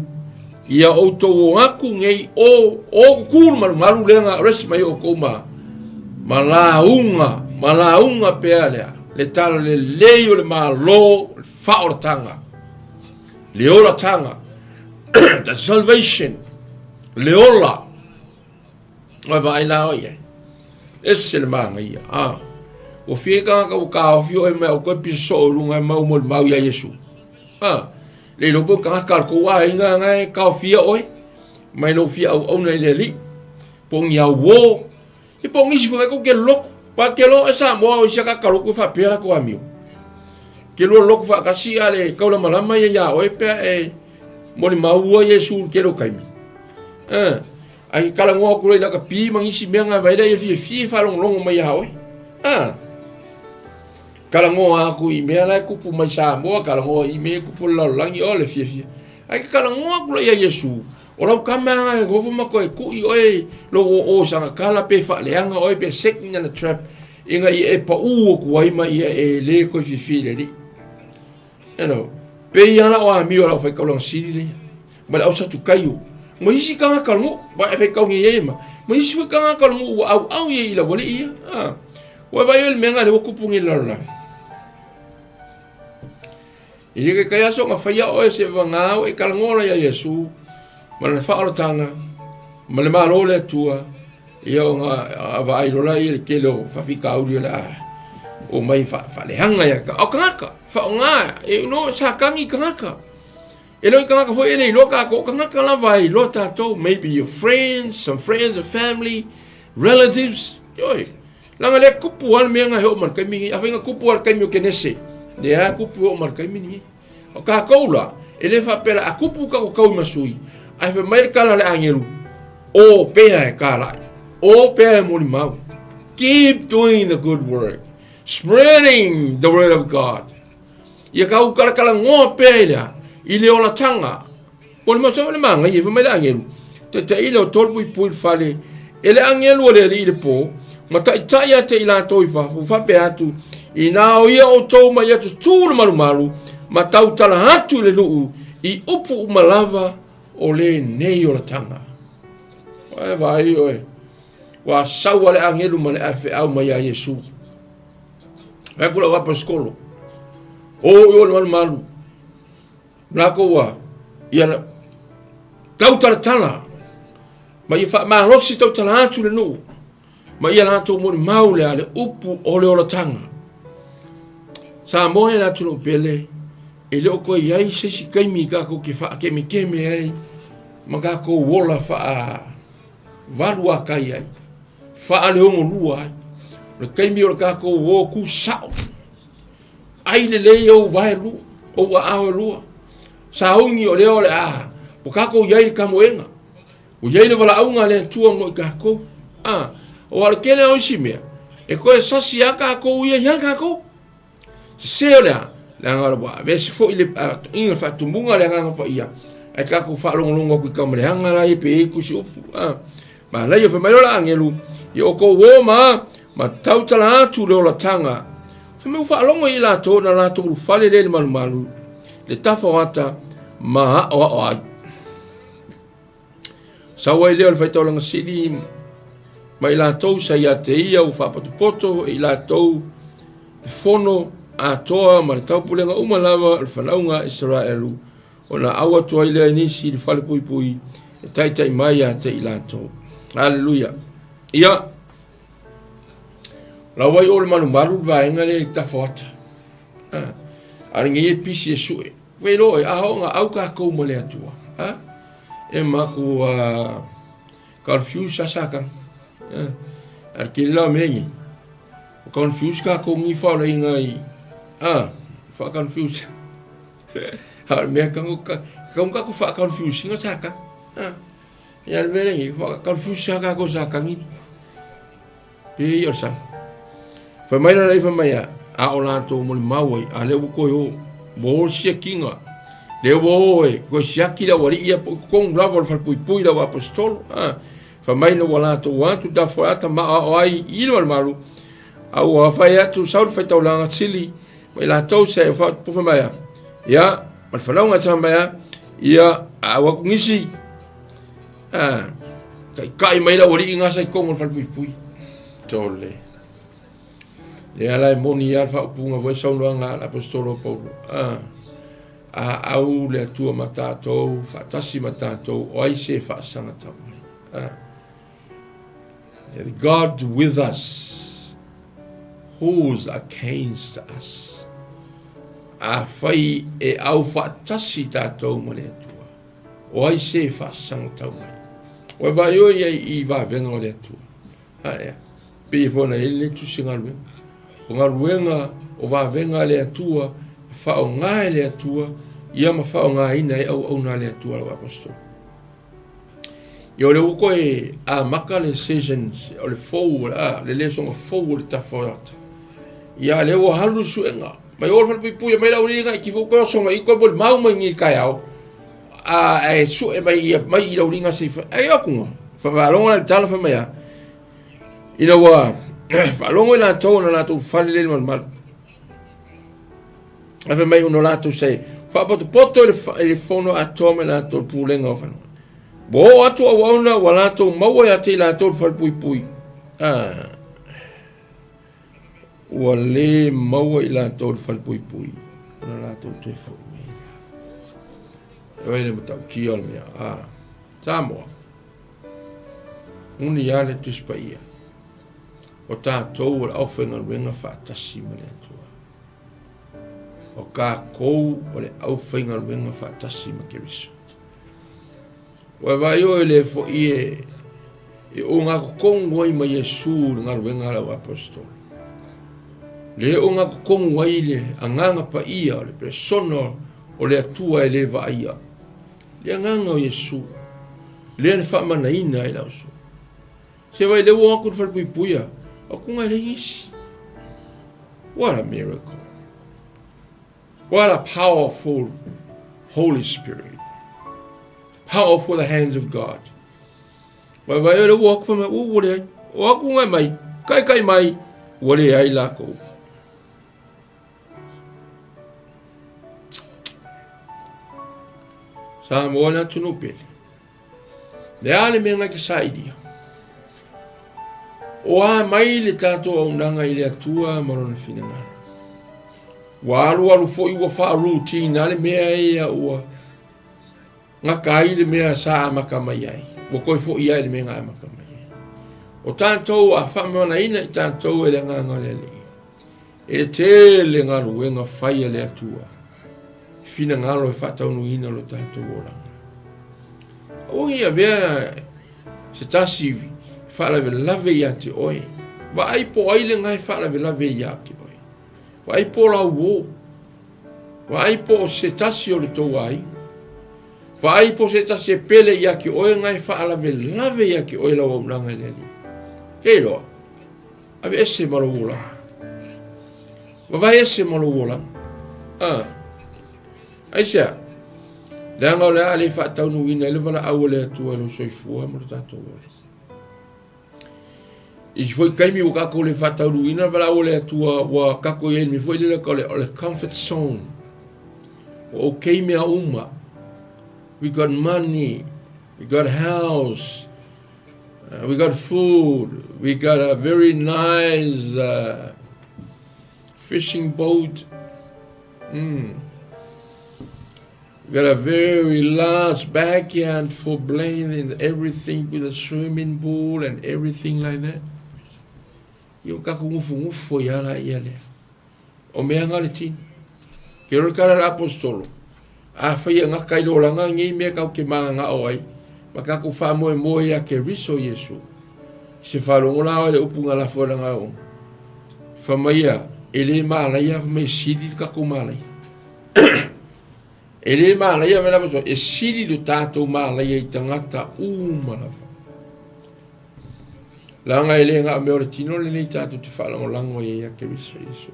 ia outou o atu nei o o kukulu malumalu lea na arrest mai outou ma ma lauga ma lauga pea lea le tala lelei o le Malo le faaolataga le olataga the salvation le ola. Ua vaai la oe i ai. Ese le manaia. Ah. Ua fia tagata ua taofi oe mai au koe pisa soo i luga e mau molimau iā Iesu. Ah. Le iloa po o tagata a le tou aiga na e taofia oe mai lou fia auauna i le Alii. Po o ni auō. Ia po o nisi foi tou te lotu. Aua te loa oe Samoa o isi tagata lotu e faapea latou amio. Te lua lotu faatasi a le taulamalama ia iā oe pe a e molimau Iesu i le tele o taimi. Ah. Ai talanoa atu loa i lakapi ma nisi mea na vaai lea ia fiafia e faalogologo mai ia oe. Ah. Talanoa atu i mea la e tupu mai Samoa, talanoa i mea e tupu i le lalolagi, oh le fiafia. Ae ke talanoa atu loa ia Iesu, o lau tama lena e nofo ma toe tui oe lou oo sagatala pe faaleaga oe pe set in a trap ina ia e pau atu ai ma ia e le toe fiafia i le Alii. You know, pei lava la o amio a le aufaigaluega sili lea. ma le au Satukaio, ma isi tagata o le nuu, aua e faitau nei ai ma, ma isi foi tagata o le nuu ua auau ia i laualii ia. A, ua vaai oe i le mea lena lea ua tupu nei i le lalolagi. E le taitai aso na faia oe se vagā ua e talanoa loa ia Iesu ma lana faaolataga ma le Malo o le Atua, ia ona vaai loa lea i le tele o faafitauli o le a omai faaleaga ia o tagata, faaaoga, you know, sa tagi tagata. E le o i tagata foi e le iloa tatou, o tagata lava e iloa tatou, maybe your friends, some friends or family, relatives, ioe. Leaga lea tupu lava le mea lena e oo mai le taimi lenei. Afai na tupu lava i le taimi o Kenese, lea lava e tupu e oo mai le taimi lenei. O tatou la, E le faapea la a kupu ka kau ma sui, ae fai mai le tala a le agelu, o pea e kalai, o pea e molimau. Keep doing the good work, spreading the word of God. Ia kau kalakalanoa pea i lea, i le olataga. Po le masoa le magaia, fai mai le agelu, taitai le o tolu puipui le fale, e le agelu o le alii i le po, ma taitai ia te i latou i fafo, faapea atu, inā o ia outou ma ia tutū le malumalu, ma tautala atu i le nuu, i upu uma lava o lenei olataga. Oe vaai oe, ua sau a le agelu ma le afeau mai ia Iesu. Fai atu lau aposetolo, o i o le malumalu, latou ua ia tautalatala ma ia faamalosi tautala atu le nuu ma ia latou molimau le a le upu o le olataga. Samoa e le atunuu pele, e le o toe i ai se isi taimi tatou te faakemekeme ai ma tatou ola faavalu atai ai, faaleogolua ai. O le taimi o le tatou o tu sao, ai lelei ou vae lua, ou aao e lua, sauni o lea o le a, ua tatou i ai i le tamoega, ua i ai le valaauga a le Atua mo i tatou. A, aua o le tele o isi mea, e toe sasi lava tatou ia ia tatou. Sese o le a? Leaga ua aveese foi le toʻiga, le faatumuga o le Agaga Paia, ae tatou faalogologo atu i taumaleaga la ia pe i ai tusi upu. A, manaia fai mai loa le agelu, ia outou o ma ma tautala atu le olataga. Fai mai ua faalogo i latou na latou ulufale lea i le malumalu, le tafa o ata ma aoao ai. Sau ai lea o le faitaulaga sili ma i latou sa ia te ia ua faapotopoto e i latou le fono atoa ma le taupulega uma lava o le fanauga a Isaraelu, ona au atu ai lea i nisi i le falepuipui e taitai mai ia te i latou. Aleluia. Ia, lau ai o le malumalu le vaega lea i tafaoata. Ah, a lenei e pisi e sue. Velo e a o au kākou ma le Atua. Ah, e maku a confuse asa ka. Ah, a ke la mengi. O confuse kākou ni fa le inga i. Ah, fa confuse. Ha le mea ka ka ka ka ku fa confuse nga sa ka. Ah, ya le mea lengi fa confuse sa kākou sa kangi. Pei o le sami. Fai mai la fai mai a, a o latou molimau ai, a lea ua toe o, ua o le siakiga, lea ua o e toe siaki le aualii ia po o totonu lava o le falepuipui le au aposetolo. A, fai mai ina ua latou atu tafoe ata ma aoao ai i le malumalu, a ua fai atu sau le faitaulaga sili ma i latou se e fai mai a, ia, ma le fanauga e mai a, ia, a au atu nisi, Ah, taitai mai le aualii gasa i totonu o le falepuipui. Tole. Lea la e moni lava le faaupuga foi saunoaga a le Aposetolo o Paulo. Ah, a au le Atua ma tatou, faatasi ma tatou, o ai se faasaga tau mai. Ah. God with us, who's against us? A fai e au faatasi tatou ma le Atua. O ai se e faasagatau mai? Ua vaai oe i ai i vavega o le Atua. A ea, pei e foi ona i ai lenei tusi galuega. O galuega o vavega a le Atua, e faaaoga e le Atua, ia ma faaaogaina ai auauna a le Atua lau Aposetolo. Ia o lea ua toe amata le seasons o le fou, a, le lesoga fou o le tafaoata. Ia lea ua alu le suega. Mai o le falepuipui mai lau liga i tifou koe oso mai koe moli mau mai ni taeao. A e sue mai ia mai i lau liga se ai akunga. Whawalongo le tala wha mai a. Ina ua whaalongo i latou na latou fale le malumalu. A fai mai ono latou se whaapotopoto i le fono atoa mai latou pulega o whanua. Ua oo atu auauna ua latou maua ia te i latou le falepuipui. Ah. Ua lē maua i latou le falepuipui ona latou toe foi mai lea. E ai le matautia o le mea, a Samoa, moni lava le Tusi Paia, o tatou o le aufaigaluega faatasi ma le Atua. O tatou o le aufaigaluega faatasi ma Keriso. Ua vaai oe le foi e e ogatotonu ai ma Iesu i le galuega a lau aposetolo. Le ogatotonu ai le agaga paia o le persona O le Atua e le vaaia. Le agaga o Iesu, lea na faamanaina ai le auso. Se vai le ua aku le falepuipuia, aku ngai le isi. What a miracle. What a powerful Holy Spirit. Powerful the hands of God. Vai vai o le ua aku whamai, ua le ai. O aku ngai mai, kai kai mai, ua le ai lākou. Samoa le atunuu pele. Le a le mea ngai ke sailia. O a mai le tatou auaunaga i le Atua ma lona finagalo. Ua alualu foi ua faa-routine a le mea ia ua gata ai le mea sa amata mai ai. Ua toe foi ai le mea na amata mai ai. O tatou a faamanaina i tatou e le agaga o le Alii. E tele galuega fai a le Atua i finagalo e faataunuuina lo tatou olaga. Aua ne i avea se tasi e faalavelave ia te oe. Vaai po o ai lena e faalavelave ia te oe. Vaai po o lau uo. Vaai po o se tasi o le tou aiga. Vaai po o se tasi e pele ia te oe na e faalavelave ia te oe lau auaunaga i le Alii. Ke iloa, Aveese ma lou olaga. Vavae ese ma lou olaga. Ah. Aisea? Leaga o le a le faataunuuina ai le valaau a le Atua i lou soifua ma lo tatou ola. I se foi taimi ua tatou le faataunuuina le valaau a le Atua, ua tatou i ai le mea foi lele o le comfort zone. Ua okay mea uma. We got money, we got house, We got food, we got a very nice fishing boat. We got a very large backyard for playing and everything with a swimming pool and everything like that. Ia o tatou nofonofo ai lava laia lea. O mea na le tino. Ke ora tala le aposetolo, afai e gata i le olaga lenei mea tatou te mananao ai, ma tatou faamoemoe ia Keriso Iesu. Se faalogo la oe le upu na lafo e lana auauna. Fai mai ia, e le malaia, fai mai e sili le tatou malaia. E le malaia me lava e sili lo tatou malaia i tagata uma lava. Leaga e le na o mea o le tino lenei tatou te faalagolago ai ia Keriso Iesu.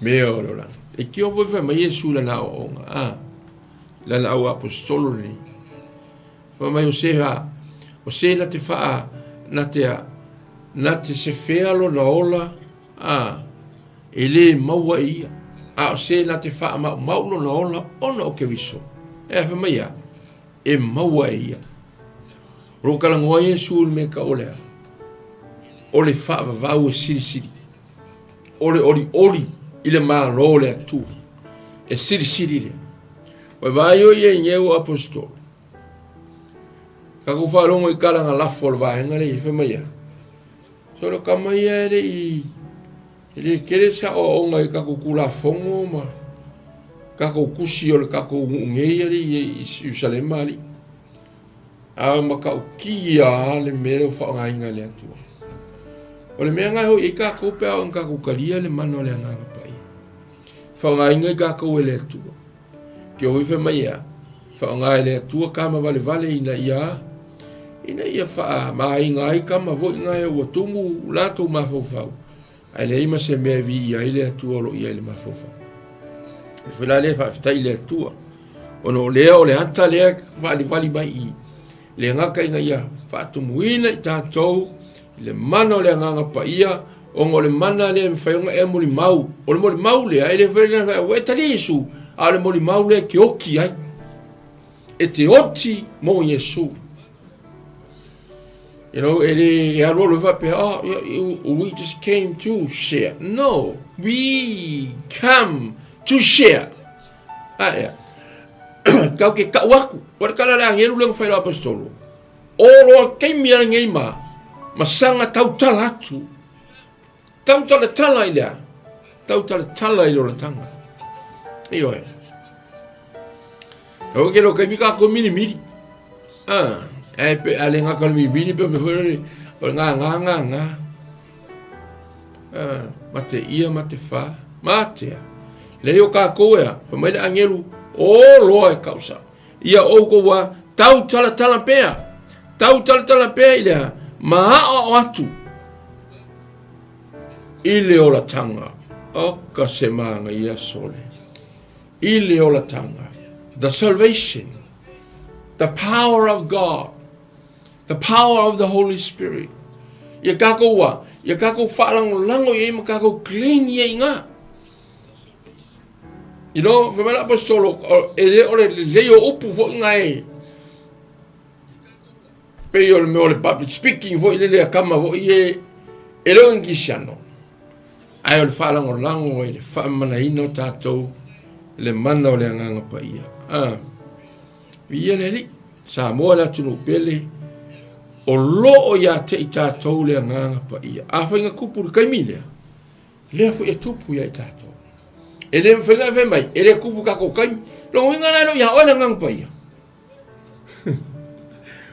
Mea o le olaga. E kio foi fai mai Iesu lana aoaoga, a lana au aposetolo lenei. Fai mai o se ha, o se na te faa, na te a, na te sefea lona ola, a, e le maua e ia, a o se na te faamaumau lona ola ona o Keriso. E fai mai a, e maua e ia. O lo talanoa Iesu i le mea tau o le a? O le faavavau e silisili. O le olioli i le Malo o le Atua. E silisili lea. Ua vaai o ia i nei ua apostolo. Tatou faalogo i tala na lafo o le vaega lea i fai mai a. Solo kama ia e le i E le tele se aoaoga i tatou Tulafono ma tatou tusi o le tatou nuu nei alii i Ierusalema alii. A matautia lava le mea lea ua faaaogaina e le Atua. O le mea lena e hoi ai tatou pe a oo ina tatou talia le mana o le Agaga Paia. Faaaogaina i tatou e le Atua. Ke oi fai mai ea, faaaoga e le Atua kama valevale ina ia ina ia faamaina ai kama foi na e ua tumu latou mafaufau, ae leai ma se mea e viia ai le Atua o lo o i ai i le mafaufau. E foi la lea faafetai i le Atua, ona o lea o le ata lea e faalivali mai i le gata ina ia faatumuina i tatou i le mana o le Agaga Paia, ona o le mana lea e mafai ona e molimau. O le molimau lea, e le fai lea, ua e talia Iesu, a o le molimau lea e te oti ai. E te oti mo Iesu. You know, e le e alu alu e faapea, oh, we just came to share. No, we come to share. A ea. Kau ke kau aku. O le kala le angelu le mawhai apostolo. O loa keimi ala ngei ma, ma sanga tautala atu. Tautala tala i lea. Tautala tala i lola tanga. Ioe. Au ke lo kaimi ka ko mini mini. Ah, e pe ale nga ka mini mini pe me foi o nga nga nga nga. Ah, mate ia mate fa, mate. Leai o kākou ea, fai mai le agelu, o loa e kausa. Ia oukou a tau talatala pea, tau talatala pea i le a, ma aoao atu i le olataga. Oka se māgaia sole. I le olataga. The salvation, the power of God, the power of the Holy Spirit. Ia kākou a, ia kākou whaalangolago i ai ma kākou clean ia i ngā. You know, fai mai le apostolo, e le o le lelei o upu foi ngā e. Pei o le mea o le public speaking foi lele a kama foi e, e le o ingisiano. Ae o le faalagolago ai le faamanaina o tātou le mana o le agaga paia. Ah. Viia le Alii, Samoa le atunuu pele, o loo ia te i tātou le agaga paia. Afai na tupu le taimi lea, lea foi e tupu ia i tātou. E le mawhai ngā whai mai, e le kupu kākou kaimi. Longa uinga nai lo ia oe le agaga paia.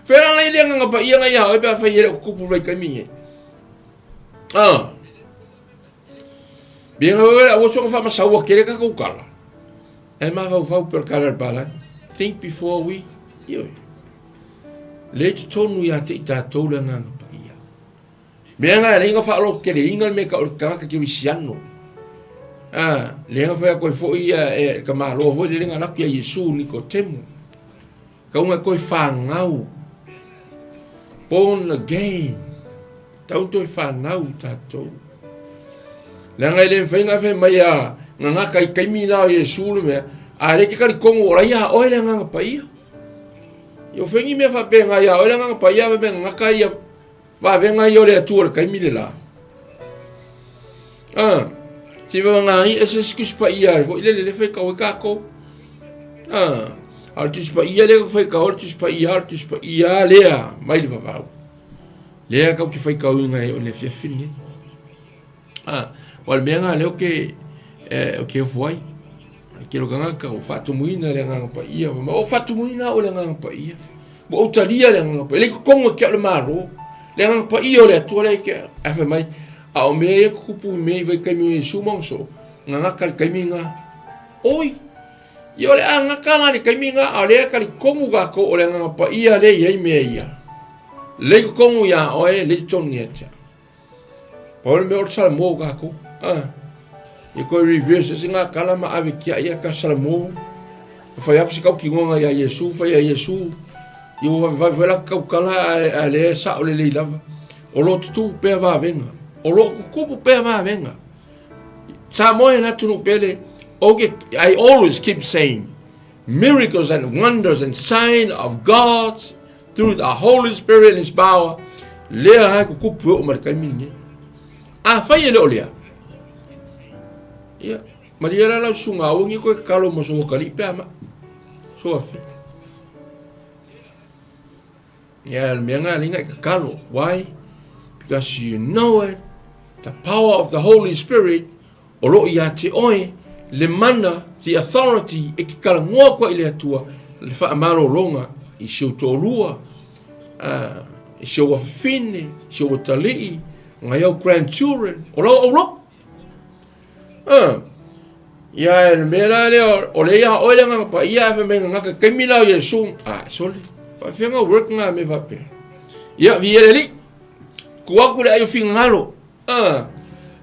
Whera nei le agaga paia ngai ia oe pe a whai e le kupu rei kaimi nge. Ah. Bien nga wera wo soka wha masaua kere ka kala. E ma fau fau per kala bala. Think before we io. Le te tonu ia te i tātou le nganga pa ia. Mea nga le inga whaalo kere inga me ka o kanga ke wisiano. Ah, le nga whea koe fo ia e ka malo fo le lenga laku ia Yesu ni ko temu. Kaunga koe whangau. Born again. Tau toe whanau tātou. Leaga e le mawhai ngā whai mai a ngā ngā kai kaimi nā o Iesu le mea, a le ke kari kongo ora ia oe le nganga pa ia. I o whengi mea whape ngā ia oe le nganga pa ia, me ngaka ia wawenga ia o le atua le kaimi le la. Ah, si wa ngā i ese skus pa ia, fo ile le le whai kau e kākou. Ah, a le tus pa ia le whai kau, le tus pa ia, le tus pa ia lea, mai le wawau. Lea kau ke whai kauinga e o le afiafi lenei. Ah, o le mea ngā leo ke, eh, o ke ofu ai. Ke lo kangaka, o whaatumuina le nganga pa ia. Ma o whaatumuina o le nganga pa ia. Mo o talia le nganga pa ia. Le kongo kia o le malo. Le nganga pa ia o le atua le kia. A whai mai, a o mea ia kukupu i mea i vai kaimi o Yesu maunga so. Nganga ka kaimi ngā. Oi! Ia o le agaka la le taimi nga a o lea talitonu kakou o le Agaga Paia lea e i ai mea ia. Lei totonu iā oe, lei totonu ia te au. Pau le mea o le Salamo kakou. Ah. Ia koe reverse ese ngā kala ma ave kia ia ka Salamo. Whai aku se kau kingonga ia Iesu, whai ia Iesu. Ia ua vave vave la kau kala a, a le sa o le lei lava. O lo tutu pea vavenga. O lo kukupu pea vavenga. Samoa e le atunuu pele, okay, I always keep saying, miracles and wonders and sign of God through the Holy Spirit and His power, lea hai kukupu e o ma le taimi lenei. A fai e le o lea. Ia, malia la lau susuga aua nge koe kakalo ma so kali pe ama. So afi. Ia, le mea ngā linga i kakalo. Why? Because you know it, the power of the Holy Spirit, o loo ia te oe, le mana, the authority, e ki kala ngoa koa i le atua, le whaamalolonga i si ou to'olua, uh, i si ou afafine, si ou atalii, ngai au grandchildren, o lau auloko. Ah, ia e le mea la lea, o le ia oe le nganga pa ia e whamai nganga kaimi la o Yesu, ah, sole, pa whianga work ngā me whapea. Ia, vi ele li, ku aku le aio fingalo, ah,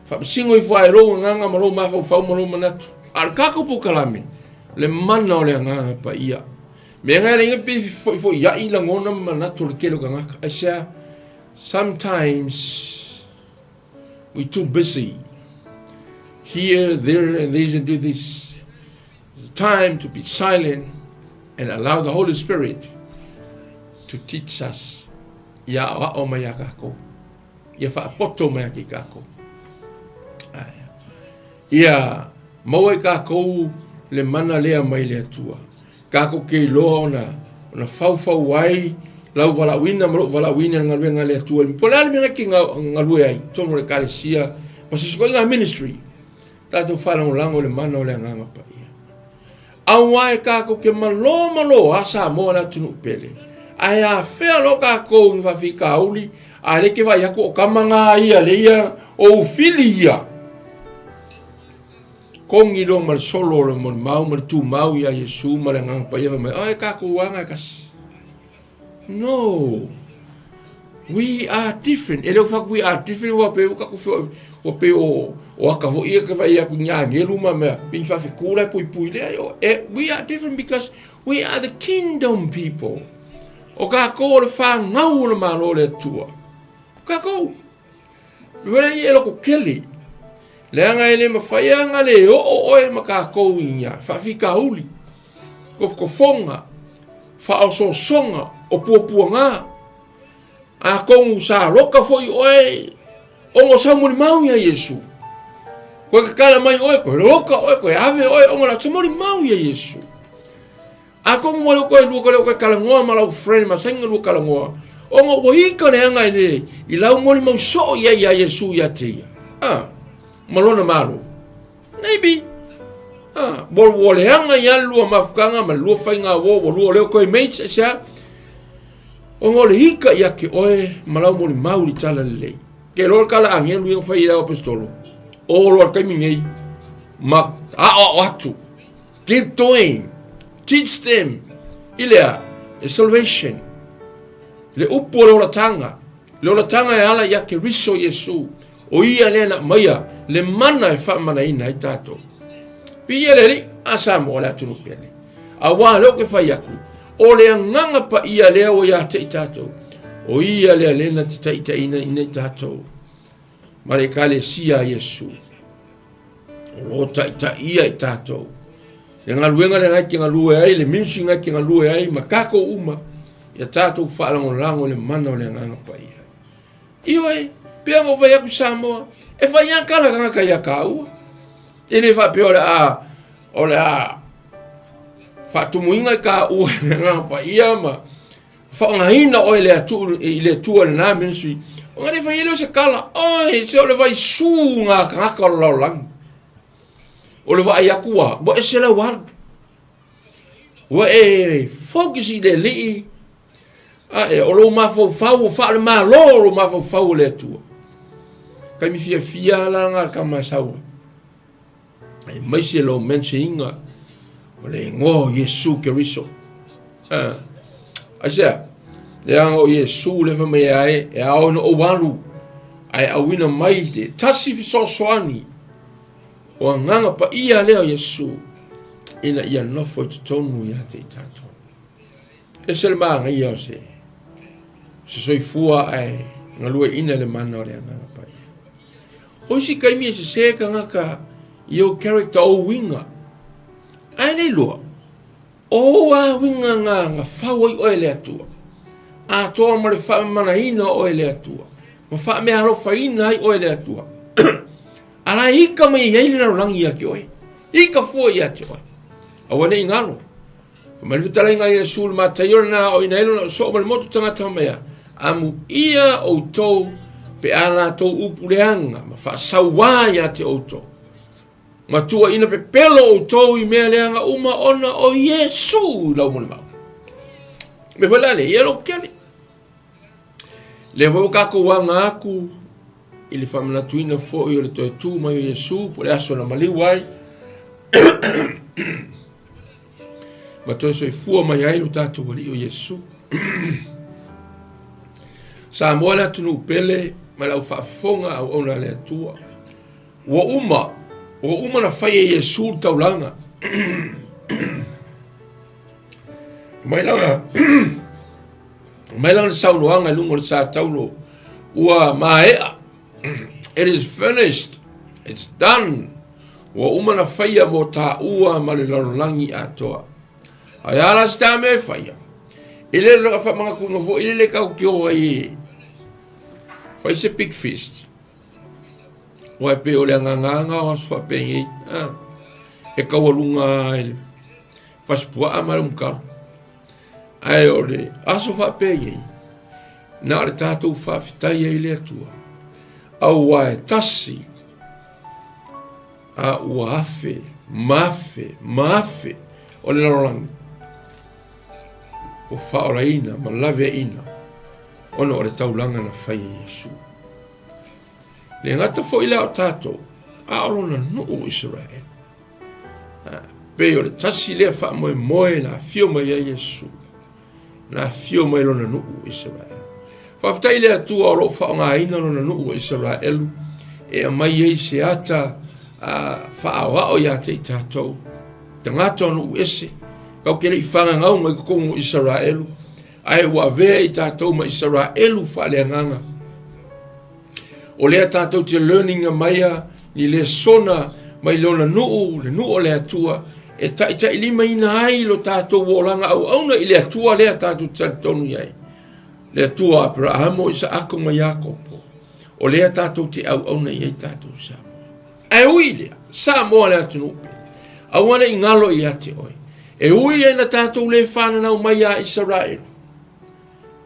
whapasingo i whae rou nganga ma rou mawhau ma rou manatu. A le kākou po kalame, le mana o le nganga pa ia. Me ngai le inga pe foi foi ia i langona ma manatu o le tele o kangaka. Ai sea, sometimes, We too busy here, there, and this and do this. It's time to be silent and allow the Holy Spirit to teach us. Ia aoao mai a kākou. Ia whaapoto mai a ki kākou. Ia maua i kākou le mana lea mai le Atua. Kākou ke iloa ona, ona faufau ai lau valaauina ma lou valaauina i le galuega a le Atua. Po o le a le mea e te galue ai i totonu o le Ekalesia ma se isi foi ngā ministry, tatou faalagolago i le mana o le Agaga Paia. Aua e kākou ke malo malo a Samoa le atunuu pele. Ae afea loa kākou i faafitauli, a le ke vaai atu o kama ngā ia le ia o ufili ia. Kogi loa ma le solo o le molimau ma le tumau iā Iesu ma le Agaga Paia fai mai, Ai tatou aga e tasi. No. We are different. E le o fai atu we are different ua pei ua tatou feoai ua pei o o aka foi ia ke vaai atu i ni agelu ma mea pei ni faafetu la e puipui. Leai, e, we are different because we are the kingdom people. O tatou o le fanau o le Malo o le Atua. O tatou. Wera i e loko kele. Leaga e le mawhai anga le oo oe ma kākou i ngā whawhikauli, kofokofonga, whaosoosonga, o puapuaga. A kongu sa loka foi oe, ongo sau moli mau ia Iesu. Koe kakala mai oe, koe loka oe, koe ave oe, ongo la moli mau ia Iesu. A kongu mo leo koe lua koe leo koe kalagoa ma lau friend ma sainga lua kalagoa. Ongo ua ika le anga i le i lau moli mau soo ia ia Iesu ia te ia. Ah, ma lona malo. Maybe. Ah, mo ua le anga ia lua mafukanga ma lua fainga wo ua lua leo koe mates e sea. Ongo le ika ia ke oe ma lau moli mau li tala lelei. Ke loa kala angelu ia fai i lau apostolo. O loa kaimi nei ma ao ao atu. Keep doing. Teach them. I lea, e salvation. Le upu o le olatanga. Le olatanga e ala ia Keriso Iesu. O ia lea na maia le mana e whaamanaina ai tātou. Pi ia le li, a Samoa le atunu pele. A wā leo ke whai aku. O le anganga pa ia lea o ia te i tātou. O ia lea lena te taitaina ina i tātou. Ma le ekalesia a Iesu. O lo taitaia i tātou. Le galuega lena e te galue ai, le ministry na e te galue ai, ma tātou uma, ia tātou whaalagolago i le mana o le Agaga Paia. Ioe, pea ngo whai aku Samoa, e whai a kala kangaka ia kāua. E le whapea o le a, o le a, whaatumuinga i kāua i le Agaga Paia ma whaongaina oe le atu, i le atua lena ministry. O ngā le whai ele o se kala, oi, se o le vai su ngā kangaka o le laolangi. O le vaai aku ua, ua ese lau alu. Ua e focus i le alii, a e, o lou mafaufau, o wha le malo o lou mafaufau o le Atua. Kaimi fiafia la ngā kama saua. Aemaise lou mentioninga o le igoa o Iesu Keriso. Ah. Aisea, leaga o Iesu le fai mai ai, e ao ina ou alu, ae auina mai te tasi fesoasoani o agaga paia lea o Iesu, ina ia nofo i totonu ia te i tatou. Ese le māngaia o se, se soifua ae galueaiina le mana o le Agaga Paia. O isi taimi e sesē tagata i ou character, ou uiga. Ae le iloa, o ou a uiga na, na fau ai oe e le Atua. Atoa ma le faamamanaina oe e le Atua. Ma faameaalofaina ai oe e le Atua. A la e ika mai ai le lalolagi ia te oe. Ika fua ia te oe. Aua ne i galo. Ma le fetalaiga a Iesu le Mataio lena o ina elo na soo ma le motu tagata mea. Amuia outou pe a latou upu leaga ma faasauā ia te outou. Ma tuuaina pepelo outou i mea leaga uma ona o Iesu i lau molimau. Me foi la le, ia lo kele. Lea foi ua tatou aga atu i le faamanatuina foi o le toe tu mai o Iesu po o le aso na maliu ai ma toe soifua mai ai lo tatou Alii o Iesu. Samoa le atunuu pele ma le aufaafofoga auauna a le Atua. Ua uma, ua uma na fai e Iesu le taulaga. Mai lana mai lana saunoaga i luga o le sa taulo ua maea. It is finished. It's done. Ua uma na faia mo tāua ma le lalolagi atoa. Ae a la se tā mea e faia? E le lona whamangakunga fo, i le le kau ki o ai e fai se big feast. Ua e pe o le anganganga o aso whapengei. Ah, e kaualunga ai le fasipuaa ma le umukalo. Ae o le aso faapenei, na o le tatou faafetai ai le Atua, auā e tasi a ua afe ma afe ma afe o le lalolagi ua faaolaina ma laveaina ona o le taulaga na fai e Iesu. Le gata foi la o tatou, a o lona nuu o Isaraelu. pei o le tasi lea faamoemoe na afio mai ai Iesu, na afio mai lona nuu o Isaraelu. Faafetai i le Atua o lo o faaaogaina lona nuu o Isaraelu e aumai ai se ata faaoao ia te i tatou, tagata o nuu ese, kau ke le i fagagau mai totonu o Isaraelu, ae ua avea i tatou ma Isaraelu faaleagaga. O lea tatou te learning maia ni lesona mai lona nuu, le nuu o le Atua, e taitailimaina ai lo tatou olaga auauna i le Atua lea tatou te talitonu i ai. Le Atua o Aperahama, o Isaako ma Iakopo. O lea tatou te auauna i ai tatou Samoa. Ae ui i lea, Samoa le atunuu pele, aua ne i galo ia te oe. E ui ai na tatou le fananau mai ia Isaraelu,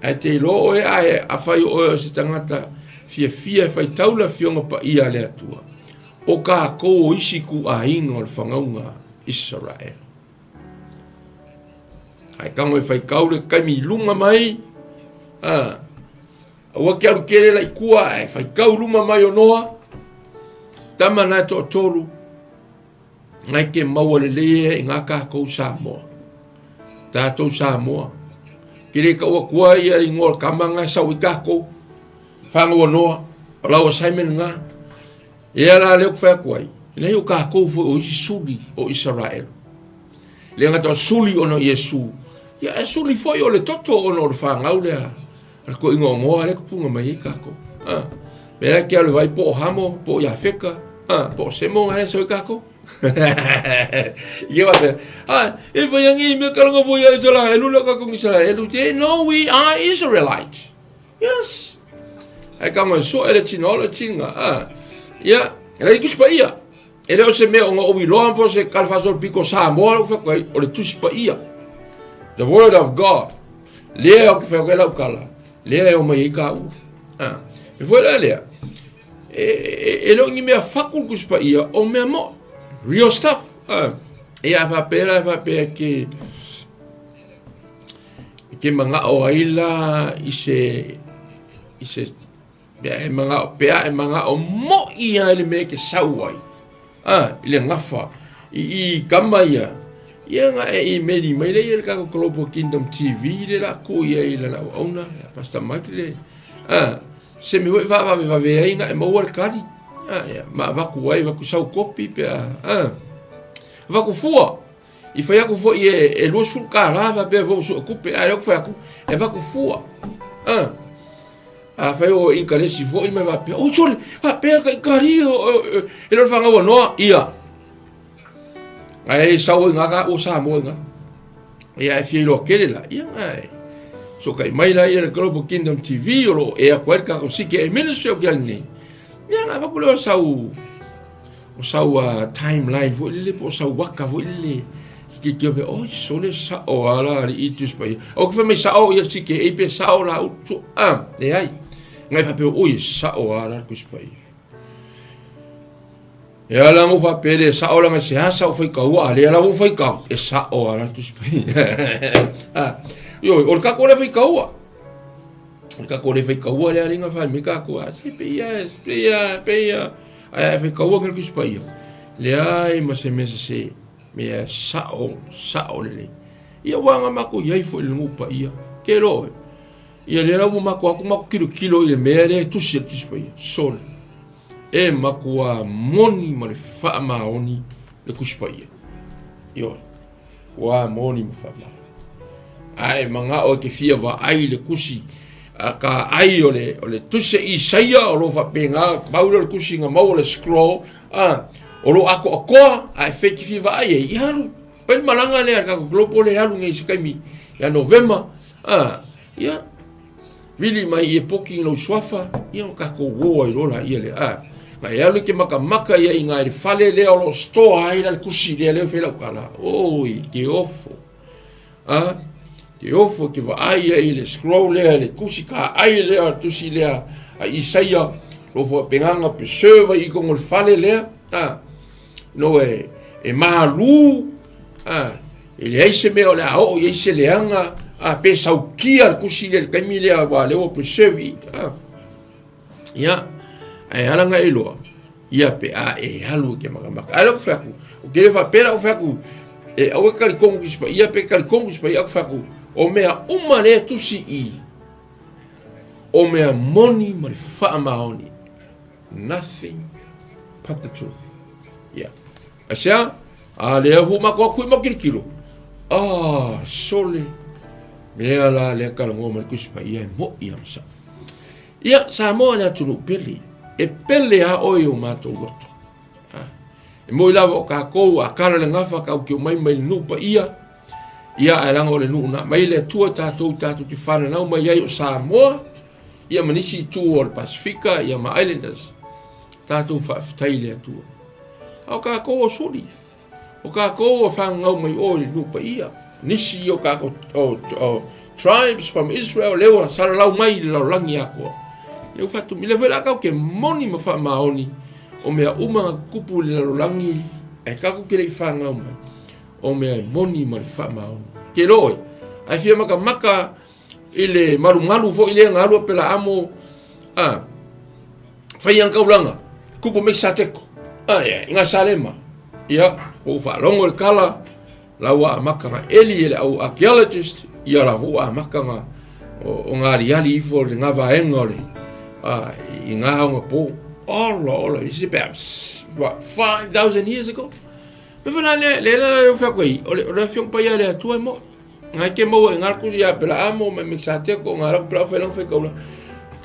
Ae te iloa oe ae afai o oe o se tagata fiafia e faitau le Afioga Paia a le Atua, o kākou o isi ituaiga o le fagauga Isaraelu. Ae tago e faitau le taimi i luma mai, a, aua ke alu tele la i tua, ae faitau luma mai o Noa, tama na e toatolu, Ngai ke maua lelei e i ngā kākou Samoa. Tātou Samoa. Ke le kau akua ia i ngoa kama ngā sau i kākou. Whangaua noa. O lau assignment ngā. Ia la leo ku whai akua i. Nei o kākou fo o isi suli o Israel. Le ngata o suli ona Iesu. Ia e suli foi o le toto ona o le whangau lea. A ko ingoa ngoa le kupunga mai ai kākou. Ah. Me la ke alu vai po o Hamo, po o Iafeka, ah, po o Semo ngā sau i kākou. Ia wate, ah, e whai angi i mea karanga fo ia Israelu la kākou Israelu, te, no, we are Israelites. Yes. Ai ka ngoi so ele tino ole tinga, ah. Ia, e i kusi ia. E le o se mea o ngā owi loa po se kalwhasol piko Samoa lau whakai, o le tusi pa ia. The word of God. Lea o ke whakai lau kala, lea e o mai i ka ua. Ah. E fue la lea, e, e, e le o ni mea faku tusi pa ia, o mea mo. Real stuff. Ah. E a whapera, e whapea ke, ke manga o aila i se, i se Pea e mangao, pea e mangao mo'i ia i le mea ke sau ai. A, i le gafa, i i kama ia. Ia nga e email mai le ia le kako Global Kingdom TV le la ku ia i lana auauna, ia Pastor Mike le, a, se me hoi vavave vave ai nga e maua le kali. A, ia, ma vaku ai, vaku sau kopi pea, a, vaku fua. I whai aku foi e, e 20 kālā whapea fo sua kupe, a e aku whai aku, e vaku fua. A, a whai o inkaresi foi mai whapea, oi sole, whapea ka ikari, e lor whangaua noa, ia. Ai sau i ngā ka o Samoa i ngā. Ia e fia iloa kere la, ia ngai. So kai mai la ia le Global Kingdom TV o lo e aku ai ka ko CKA Ministry o kia nei. Ia ngā papu leo sau O sau timeline foi lele po o sau waka foi lele ke ke pe oi sole sao ala ali i tus pai o ke mai sao ia si ke e pe sao la utu a e ai ngai fa pe oi sao ala kus pai e ala ngo fa pe le sao la ngai se ha sao fai kau a le ala wo fai kau e sao ala tus pai a yo o ka ko le fai kau o ka ko le fai kau le alinga fa me ka ko a se pe ia pe ia pe ia Ae a faikaua ke Tusi Paia, leai ma se mea sese, mea sao, sao lelei. Ia ua nga makou i ai foi i le nuu paia, ke loa oe. Ia lea la ua makou aku makou kilokilo i le mea lea e tusi e le Tusi Paia, sole. E makuā moni ma le faamaoni le Tusi Paia. Ioe. Ua moni ma faamaoni. Ae manao e te fia vaai i le tusi a ka ai o le, o le tusi a Isaia o lo faapena, pau lea o le tusi na maua le scroll, a, o lo atoatoa, a e fei te fia vaai ai, ia alu, pai le malaga lea, le tatou global lea e alu nei i se taimi ia Novema, a, ia, vili mai i e poki i lou suafa, ia o tatou o ai loa laia lea, a, na e alu e te makamaka ia i ngai le fale lea o lo o store ai la le tusi lea, lea e fai lau tala, oi, te ofo. A, te ofo te vaai ai i le scroll lea, le tusi kaai lea, le tusi lea a Isaia, lo faapeganga preserve i totonu o le fale lea, a, no e, e malu, a, e leai se mea o le a oo i ai se leaga, a, pe saukia le tusi lea i le taimi lea, aua o lea ua preserve i, a. Ia, ae ala nga iloa, ia pe a e alu i ke makamaka. Ae lea ou te fai atu, ou te le faapea la ou fai atu, E aua e talitonu Tusi Paia pe talitonu Tusi Paia, ou te fai atu, o mea uma lea e tusi i i, o mea moni ma le faamaoni. Nothing but the truth. Yeah. Aisea? A lea ua matou atu i makilikilo. Ah, sole. Mea la lea talanoa mai le Tusi Paia e mo'i a ma sa'o. Ia, Samoa le atunuu pele. E pele a oe i o matou loto. Ah. E moi lava o kākou a kala le gafa kau ke mai mai le nuu paia. Ia, ae laga o le nuu na mai le Atua tatou tatou te whananau mai ai o Samoa. Ia ma nisi itu o le Pasifika, ia ma Islanders. Tatou faafetai i le Atua. A o kākou o suli. O kākou o whangau mai o i le nuu paia. Nisi o kākou o tribes from Israel, lea ua salalau mai i le lalolagi atoa. Lea ua faatumi. Lea foi la kau ke moni ma faamaoni o mea uma na tutupu i le lalolagi ae tatou te le i whangau mai. O mea e moni ma le faamaoni. Ke iloa oe, ae fia makamaka i le malumalu foi lea na alu a Pelaamo a fai ana taulaga, tupu mai Sateko, ai ai, i ngā Salema. Ia, ua ou faalogo i le tala, la ua amata na eli e le au archaeologist, ia la foi ua amata na o ngā aliali ifo le ngā vaega o le, a, i ngā aoga pō. Ola, ola, this is about, what, 5,000 years ago? Me whana le, le la la o ai, o le, o le afioga paia le Atua e moe. Ngai ke maua i ngā kusi ia Pelaamo mai Mekisateko ngā rau Pelao whailang whaikaula.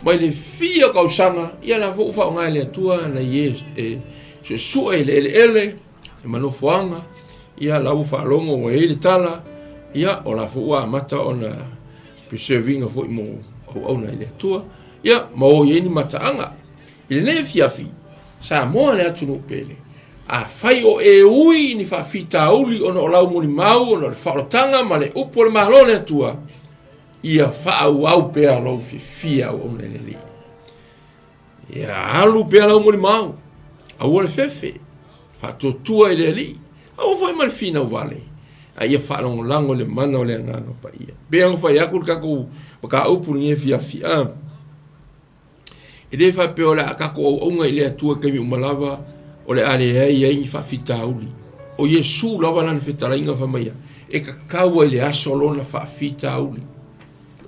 Mai le fia kausaga, ia la fo uwha o ngā le Atua na i e, e suesue i le ele ele, e manofoanga, ia la ua whaalongo ua e le tala, ia o la fo ua amata ona preservinga foi mo auauna i le Atua, ia ma o i ai ni mataanga. I lenei afiafi, Samoa le atunuu pele. Afai o e ui i ni faafitauli ona o lau molimau ona o le faaolataga ma le upu o le Malo o le Atua, ia faaauau pea lou fiafia auauna i le Alii. Ia alu pea lau molimau, aua le fefe, faatuatua i le Alii, aua foi ma le finau vale, a ia faalagolago i le mana o le Agaga Paia. Pei ona fai atu le tatou mataupu i lenei afiafi, a. E le faapea o le a tatou auauna i le Atua i taimi uma lava o le a leai ai ni faafitauli. O Iesu lava lana fetalaiga fai mai ia, e tatau ai le aso lona faafitauli.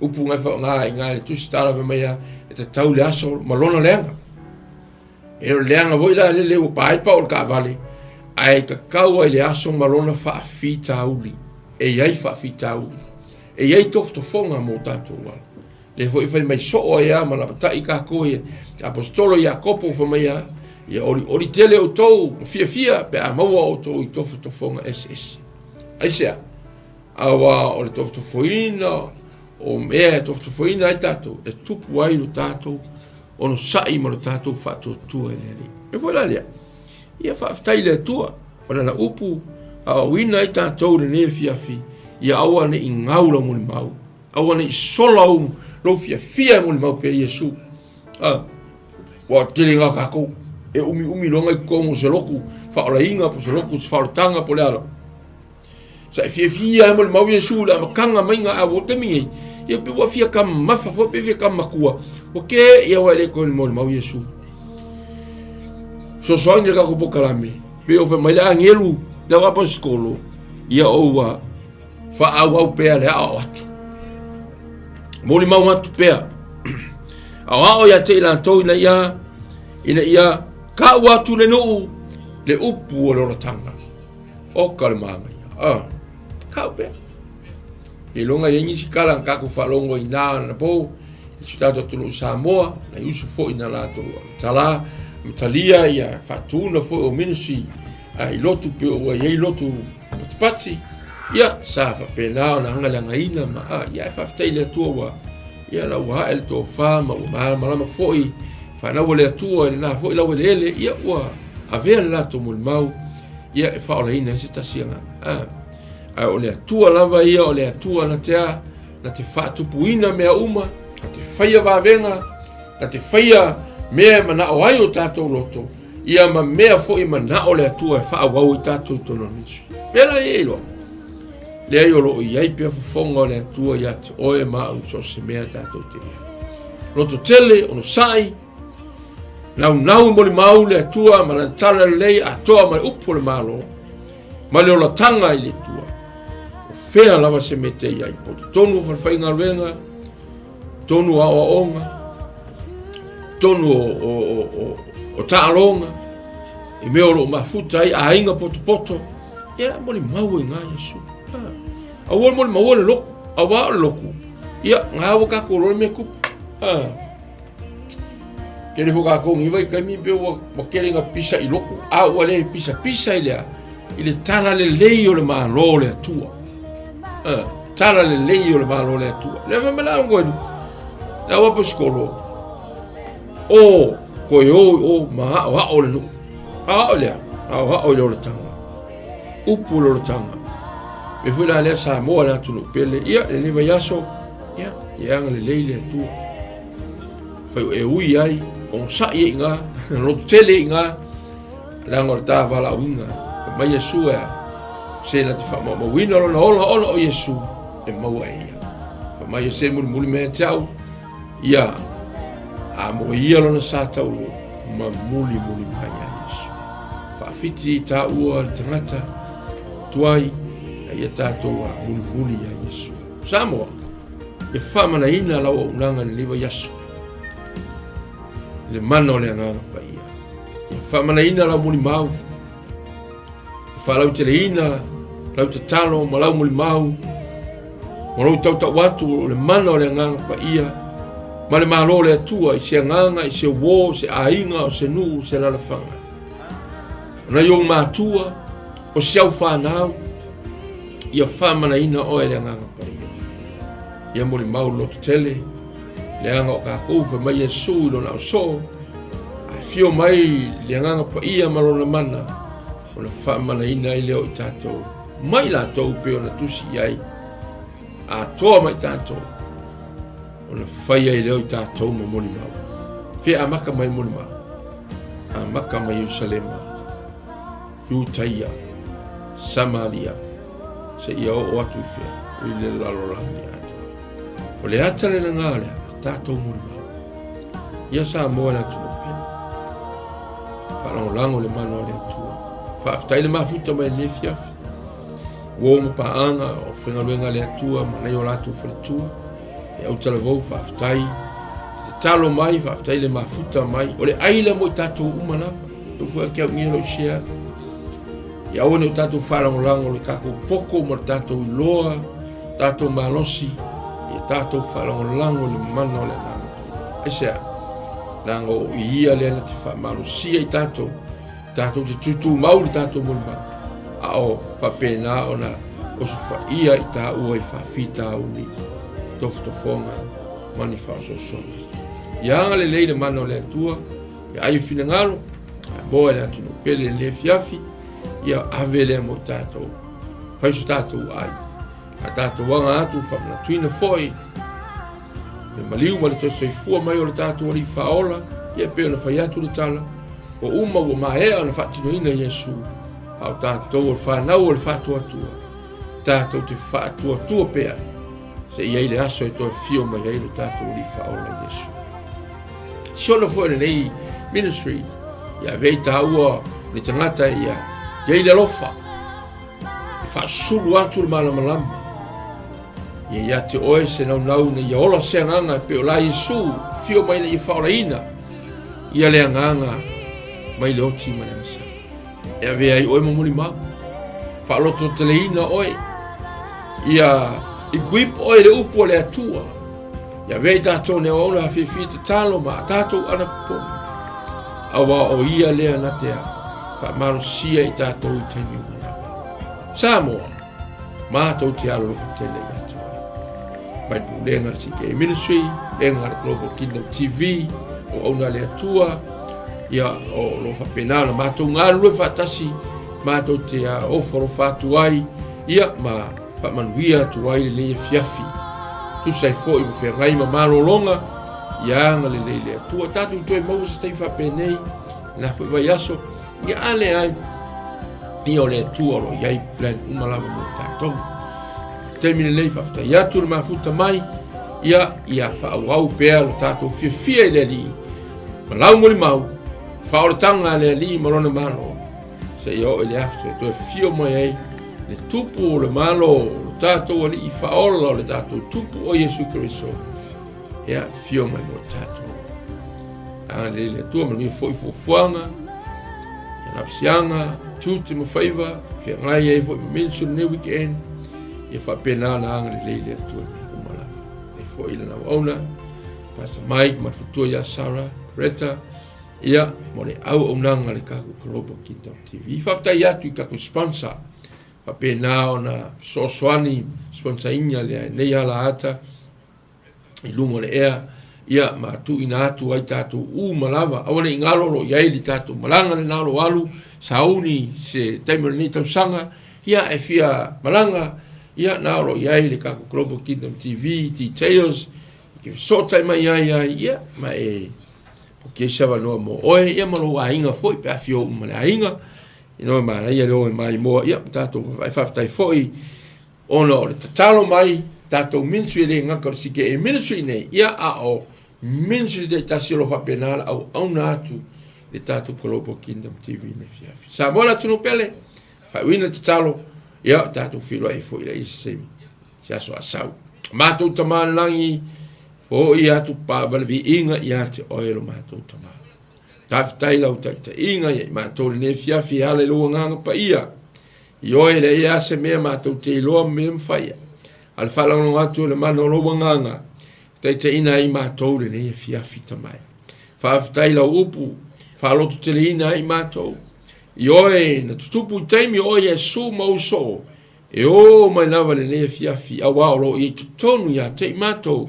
Upu na e faaaoga i ina i le Tusi Tala fai mai ia, e tatau le aso ma lona leaga. E le o le leaga foi la lele ua pa ai le pao o le taavale, ae tatau ai le aso ma lona faafitauli. E i ai faafitauli. E i ai tofotofoga mo tatou ala. Lea foi fai mai soo ai a ma lapatai kākou e Aposetolo Iakopo fai mai a, ia olioli tele outou ma fiafia pe a maua outou i tofotofoga eseese. Aisea? Aua o le tofotofoina o mea e tofotofoina ai tatou, e tupu ai lo tatou onosai ma lo tatou faatuatua i le Alii. E foi la lea, ia faafetai i le Atua, o lana upu aoaoina ai tatou i lenei afiafi, ia aua ne i gau lau molimau, Aua ne i sola ou lou fiafia e molimau pea Iesu. Ah, ua tele ngā kākou. E umiumi loa ngai totonu o se lotu faaolaina po o se lotu faaolataga po o le a lava. Sa e fiafia e molimau Iesu i le amataga maiga a ua taimi nei, ia pe ua fia kamafa foi pe fia kamatua. Ua kē ia ua e le toe molimau Iesu. Fesoasoani le tatou polokalame, pe o fai mai le agelu le au aposikolo, ia ou Faaauau pea le aoao atu. Molimau atu pea. Aoao ia te i latou ina ia, ina ia kau atu le nuu le upu o le olataga. Oka le manaia. Ah, kau pea. Ke longa i nisi kala na tatou faalogo i nā na pou, i so tatou atunuu Samoa, na i usu foi na latou tala, ma talia ia faatuna foi o ministry i lotu pe ua i ai lotu patipati, ia sa faapena ona agaleagaina ma a, ia e faafetai i le Atua ua, ia la ua ae le tofa ma ua malamalama foi fanau a le Atua i lena foi laueleele, ia ua avea le latou molimau, ia e faaolaina ai se tasi agaga. A, ae o le Atua lava ia, o le Atua na te a, na te faatupuina mea uma, na te faia vavega, na te faia mea e manao ai o tatou loto, ia ma mea foi e manao le Atua e faaauau ai tatou i totonu o le ministry. Pēlā i ai loa. Leai o lo o i ai pea fofoga o le Atua ia te oe ma au i so o se mea tatou te i ai. Loto tele, onosai, naunau i molimau le Atua ma lana tala lelei atoa ma le upu o le Malo. ma le olataga i le Atua. O fea lava se mea te i ai, po o totonu o falefaigaluega, totonu o aoaoga, totonu o taaloga, i mea o lo o mafuta ai aiga potopoto, ia molimau ai iina Iesu. Aua le molimauina le loku, auā o le loku, ia, ngā ua kākou iloa le mea e tupu. Tele foi kākou nei vaitaimi pe ua tele ina pisa i loku, a ua le pisapisa i le a, i le talalelei o le Malo o le Atua. Talalelei o le Malo o le Atua. Le fai mai la koe, le au aposetolo, o koe o i o ma aoao le nuu. Aoao i le a? Aoao i le olataga. Upu o le olataga. Me foi la lea Samoa le atunuu pele. Ia, lenei vaiaso, ia, ia agalelei le Atua. Fai o e ui ai, onosai ai i ina, lototele ai i ina, leaga o le ta valaauina. Fai mai Iesu e a, se na te faamaumauina lona ola ona o Iesu e maua e ia. Fai mai o se mulimuli mai ia te au, ia, a mo ia lona sa taulu, ma mulimuli mai ia Iesu. Faafiti i taua le tagata, tuai, a ia tatou a mulimuli ia Iesu. Samoa, ia faamanaina lau auaunaga i lenei vaiaso i le mana o le Agaga Paia. Ia faamanaina lau molimau, ia faalauteleina lau tatalo ma lau molimau ma lou tautau atu o le mana o le Agaga Paia ma le Malo o le Atua i se agaga, i se uō, se aiga, o se nuu, se alaalafaga. O nai ou matua, o si au fanau, ia faamanaina oe e le Agaga Paia. Ia molimau le lototele, leaga o kākou fai mai Iesu i lona ausoo, a afio mai le Agaga Paia ma lona mana, ona faamanaina ai lea o i tatou, mai latou pei ona tusi i ai, atoa mai tatou, ona fai ai lea o i tatou ma molimau. Fea amata mai molimau? Amata mai Ierusalema. Iutaia, Samaria, seia oo atu i fea? I le lalolagi atoa. O le ata le lagā o le a tatou molimau. Ia Samoa le atunuu pele. Faalagolago le mana o le Atua. Faafetai le mafuta mai lenei afiafi. Uo ma paaga o faigaluega a le Atua ma nai o latou faletua. E autalavou faafetai. Tatalo mai faafetai le mafuta mai. O le ai lea mo i tatou uma lava. E foi ake au ia lou share. Ia aua ne i o tatou faalagolago le tatou poto ma le tatou iloa, tatou malosi, ia tatou faalagolago i le mana o le Agaga Paia. Aisea? Leaga o ia lea na te faamalosia i tatou, tatou te tutumau i le tatou molimau, a o faapena ona osofaia i taua i faafitauli, tofotofoga ma ni faaosoosoga. Ia agalelei le mana o le Atua. Ia ai finagalo, moa i le atunuu pele i lenei afiafi, ia ave lea mo i tatou, fai so tatou ai. A tatou aga atu faamanatuina foi le maliu ma le toe soifua mai o le tatou Alii Faaola, ia pei ona fai atu le tala, ua uma ua maea ona faatinoina Iesu, a o tatou o le fanau o le faatuatua, tatou te faatuatua pea seia i ai le aso e toe afio mai ai lo tatou Alii Faaola Iesu. Siona foi lenei ministry ia avea i taua le tagata ia iai le alofa e faasusulu atu le malamalama ia ia te oe se naunau ina ia ola se agaga e pei o la Iesu fio mai ina ia faaolaina ia le agaga mai le oti ma le agasala e avea ai oe ma molimau faalototeleina oe ia equip oe i le upu a le Atua Ia avea i tatou nei auauna afiafia tatalo ma a tatou anapopogi, auā o ia lea na te faamalosia i tatou i taimi uma lava. Samoa, matou te alolofa tele ia te oe. Mai le pulega a le CKA Ministry, pulega a le Global Kingdom TV, auauna a le Atua, ia o lo o faapena ona matou galulue faatasi, matou te ofo alofa atu ai, ia ma Faamanuia atu ai lenei afiafi. Tusa ai foi ma feagai ma malologa, ia agalelei le Atua. Tatou toe maua se taimi faapenei, lena foi vaiaso, ia a leai, ia o le Atua o lo o i ai plan uma lava mo tatou. Taimi lenei faafetai atu le mafuta mai, ia ia faaauau pea lo tatou fiafia i le Alii, ma lau molimau, faaolataga a le Alii ma lona Malo. Seia oo i le aso e toe fio mai ai le Tupu o le Malo, o lo tatou Alii Faaola, o le tatou Tupu o Iesu Keriso, ia fio mai mo tatou. Agalelei le Atua, manuia foi fuafuaga, ia lavasiaga, tiute ma faiva, feagai ai foi ma ministry lenei weekend, ia faapena ona agalelei le Atua i mea uma lava. E foi lana auauna, Pastor Mike ma le faletua ia Sarah, Retta, ia, mo le auaunaga a le tatou Global Kingdom TV. Faafetai atu i tatou sponsor, faapena ona fesoasoani sponsorina lenei alaata i luga o le ea, ia, ma tuuina atu ai tatou uma lava. Aua ne i galo o lo o i ai le tatou malaga lena o lo o alu, sauni se taimi o lenei tausaga, ia, e fia malaga, ia, na o lo o i ai le tatou Global Kingdom TV details, e te fesootai mai ai ai, ia, ma e Puki ai se avanoa mo oe, ia ma lou aiga foi, pe a fia oo uma le aiga, ina ua manaia le o e maimoa, ia, ma tatou vaavaai. Faafetai foi ona o le tatalo mai, tatou ministry e le gata o le CKA ministry nei, ia, a o ministry taitasi o lo o faapena le auauna atu i le tatou Global Kingdom TV i le afiafi. Samoa le atunuu pele, faaiuina le tatalo, ia, tatou feiloai foi i le isi taimi, se aso a sau. Matou Tama i le Lagi, Fo'i atu pa ma le viiga ia te oe lo matou Tama. Tafetai lau taitaiga ia i matou lenei afiafi e ala i lou Agaga Paia. I oe e leai lava se mea matou te iloa ma mea mafaia, a le faalagolago atu o le mana o lou Agaga e taitaiina ai matou lenei afiafi Tama e. Faafetai lau upu faalototeleina ai matou. I oe na tutupu i taimi o oe Iesu ma ou soo, E ō mai lava lenei afiafi, auā o lo o i ai totonu ia te i matou,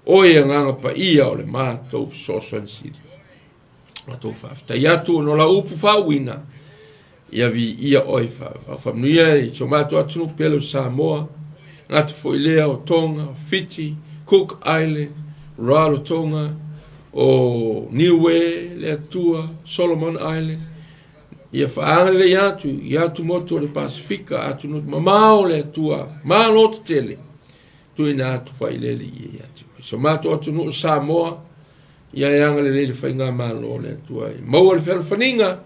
oe Agaga Paia o le matou fesoasoani sili. Matou faafetai atu ona o lau upu faauuina, ia viia oe faamanuia i si o matou atunuu pele o Samoa, gata foi lea o Tonga, o Fiti, Cook Island, Rarotonga, o Niue, le Atua, Solomon Island, Ia faagalelei atu i atumotu o le Pasefika, atunuu mamao le Atua, Malo tetele, tuuina atu failele ia ia te oe. So matou atunuu o Samoa, ia e agalelei le faigamalo o le Atua e maua le fealofaniga,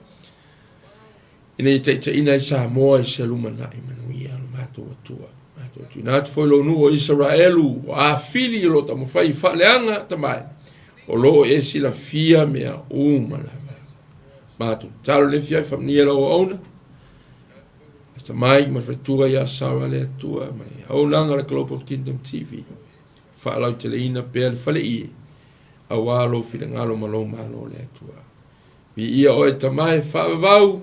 ina ia taitaiina ai Samoa i se lumanai manuia o le matou Atua. Matou tuuina atu foi lou nuu o Isaraelu, o afili o lo o taumafai i faaleaga tamae, o lo o e silafia mea uma lava. Matou tatalo le fia faamanuia lau auauna. Pastor Mike ma le faletua ia Sarah le Atua ma le auaunaga a le Global Kingdom TV. Faalauteleina pea le faleie auā lou finagalo ma lou malo le Atua. Viia oe Tama e faavavau,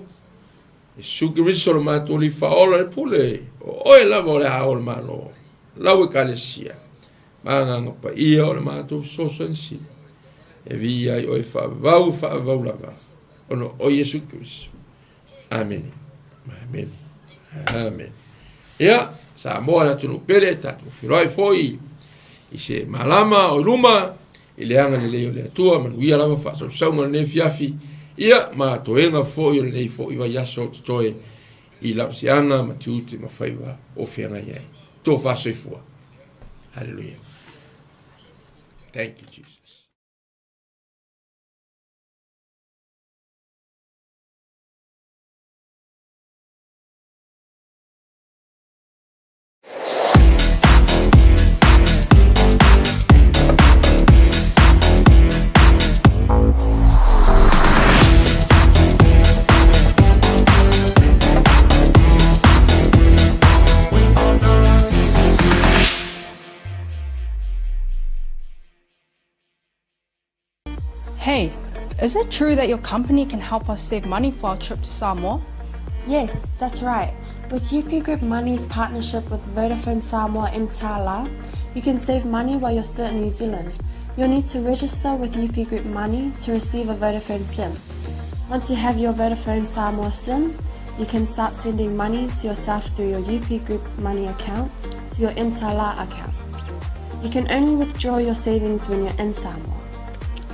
Iesu Keriso lo matou Alii Faaola le pule, o oe lava o le Ao o le Malo, lau Ekalesia, ma Agaga Paia o le matou fesoasoani sili, e viia ai oe faavavau e faavavau lava, ona o Iesu Keriso. Amene. Amene. Amene. Ia, Samoa le atunuu pele, tatou feiloai foi i se malama o i luma, i le agalelei o le Atua, manuia lava faasausauga o lenei afiafi, ia, ma toega foi o lenei foi vaiaso o totoe i lavasiaga ma tiute ma faiva o feagai ai. Tofa soifua. Hallelujah. Thank you, Jesus. Hey, is it true that your company can help us save money for our trip to Samoa? Yes, that's right. With UP Group Money's partnership with Vodafone Samoa Mtala, you can save money while you're still in New Zealand. You'll need to register with UP Group Money to receive a Vodafone SIM. Once you have your Vodafone Samoa SIM, you can start sending money to yourself through your UP Group Money account to your Mtala account. You can only withdraw your savings when you're in Samoa.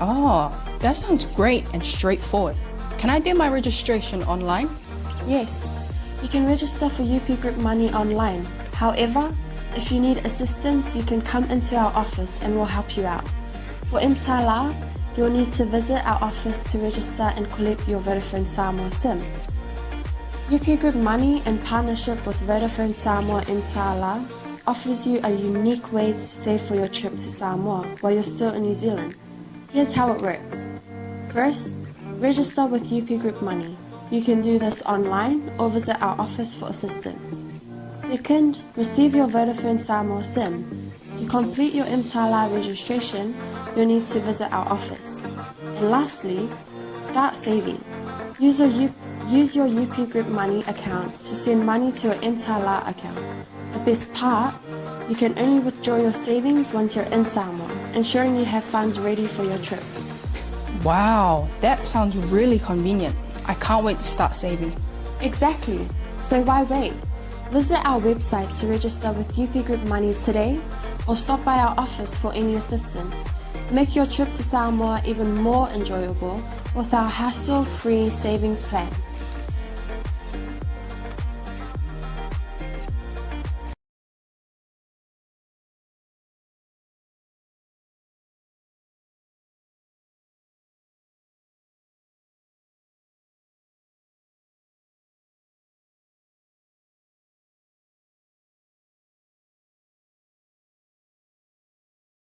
Oh, that sounds great and straightforward. Can I do my registration online? Yes, you can register for UP Group Money online. However, if you need assistance, you can come into our office and we'll help you out. For Mtala, you'll need to visit our office to register and collect your Vodafone Samoa SIM. UP Group Money, in partnership with Vodafone Samoa Mtala, offers you a unique way to save for your trip to Samoa while you're still in New Zealand. Here's how it works. First, register with UP Group Money. You can do this online or visit our office for assistance. Second, receive your Vodafone Samoa SIM. To complete your Mtala registration, you'll need to visit our office. And lastly, start saving. Use your, U- use your UP Group Money account to send money to your Mtala account. The best part, you can only withdraw your savings once you're in Samoa, ensuring you have funds ready for your trip. Wow, that sounds really convenient. I can't wait to start saving. Exactly. So why wait? Visit our website to register with UP Group Money today or stop by our office for any assistance. Make your trip to Samoa even more enjoyable with our hassle free savings plan.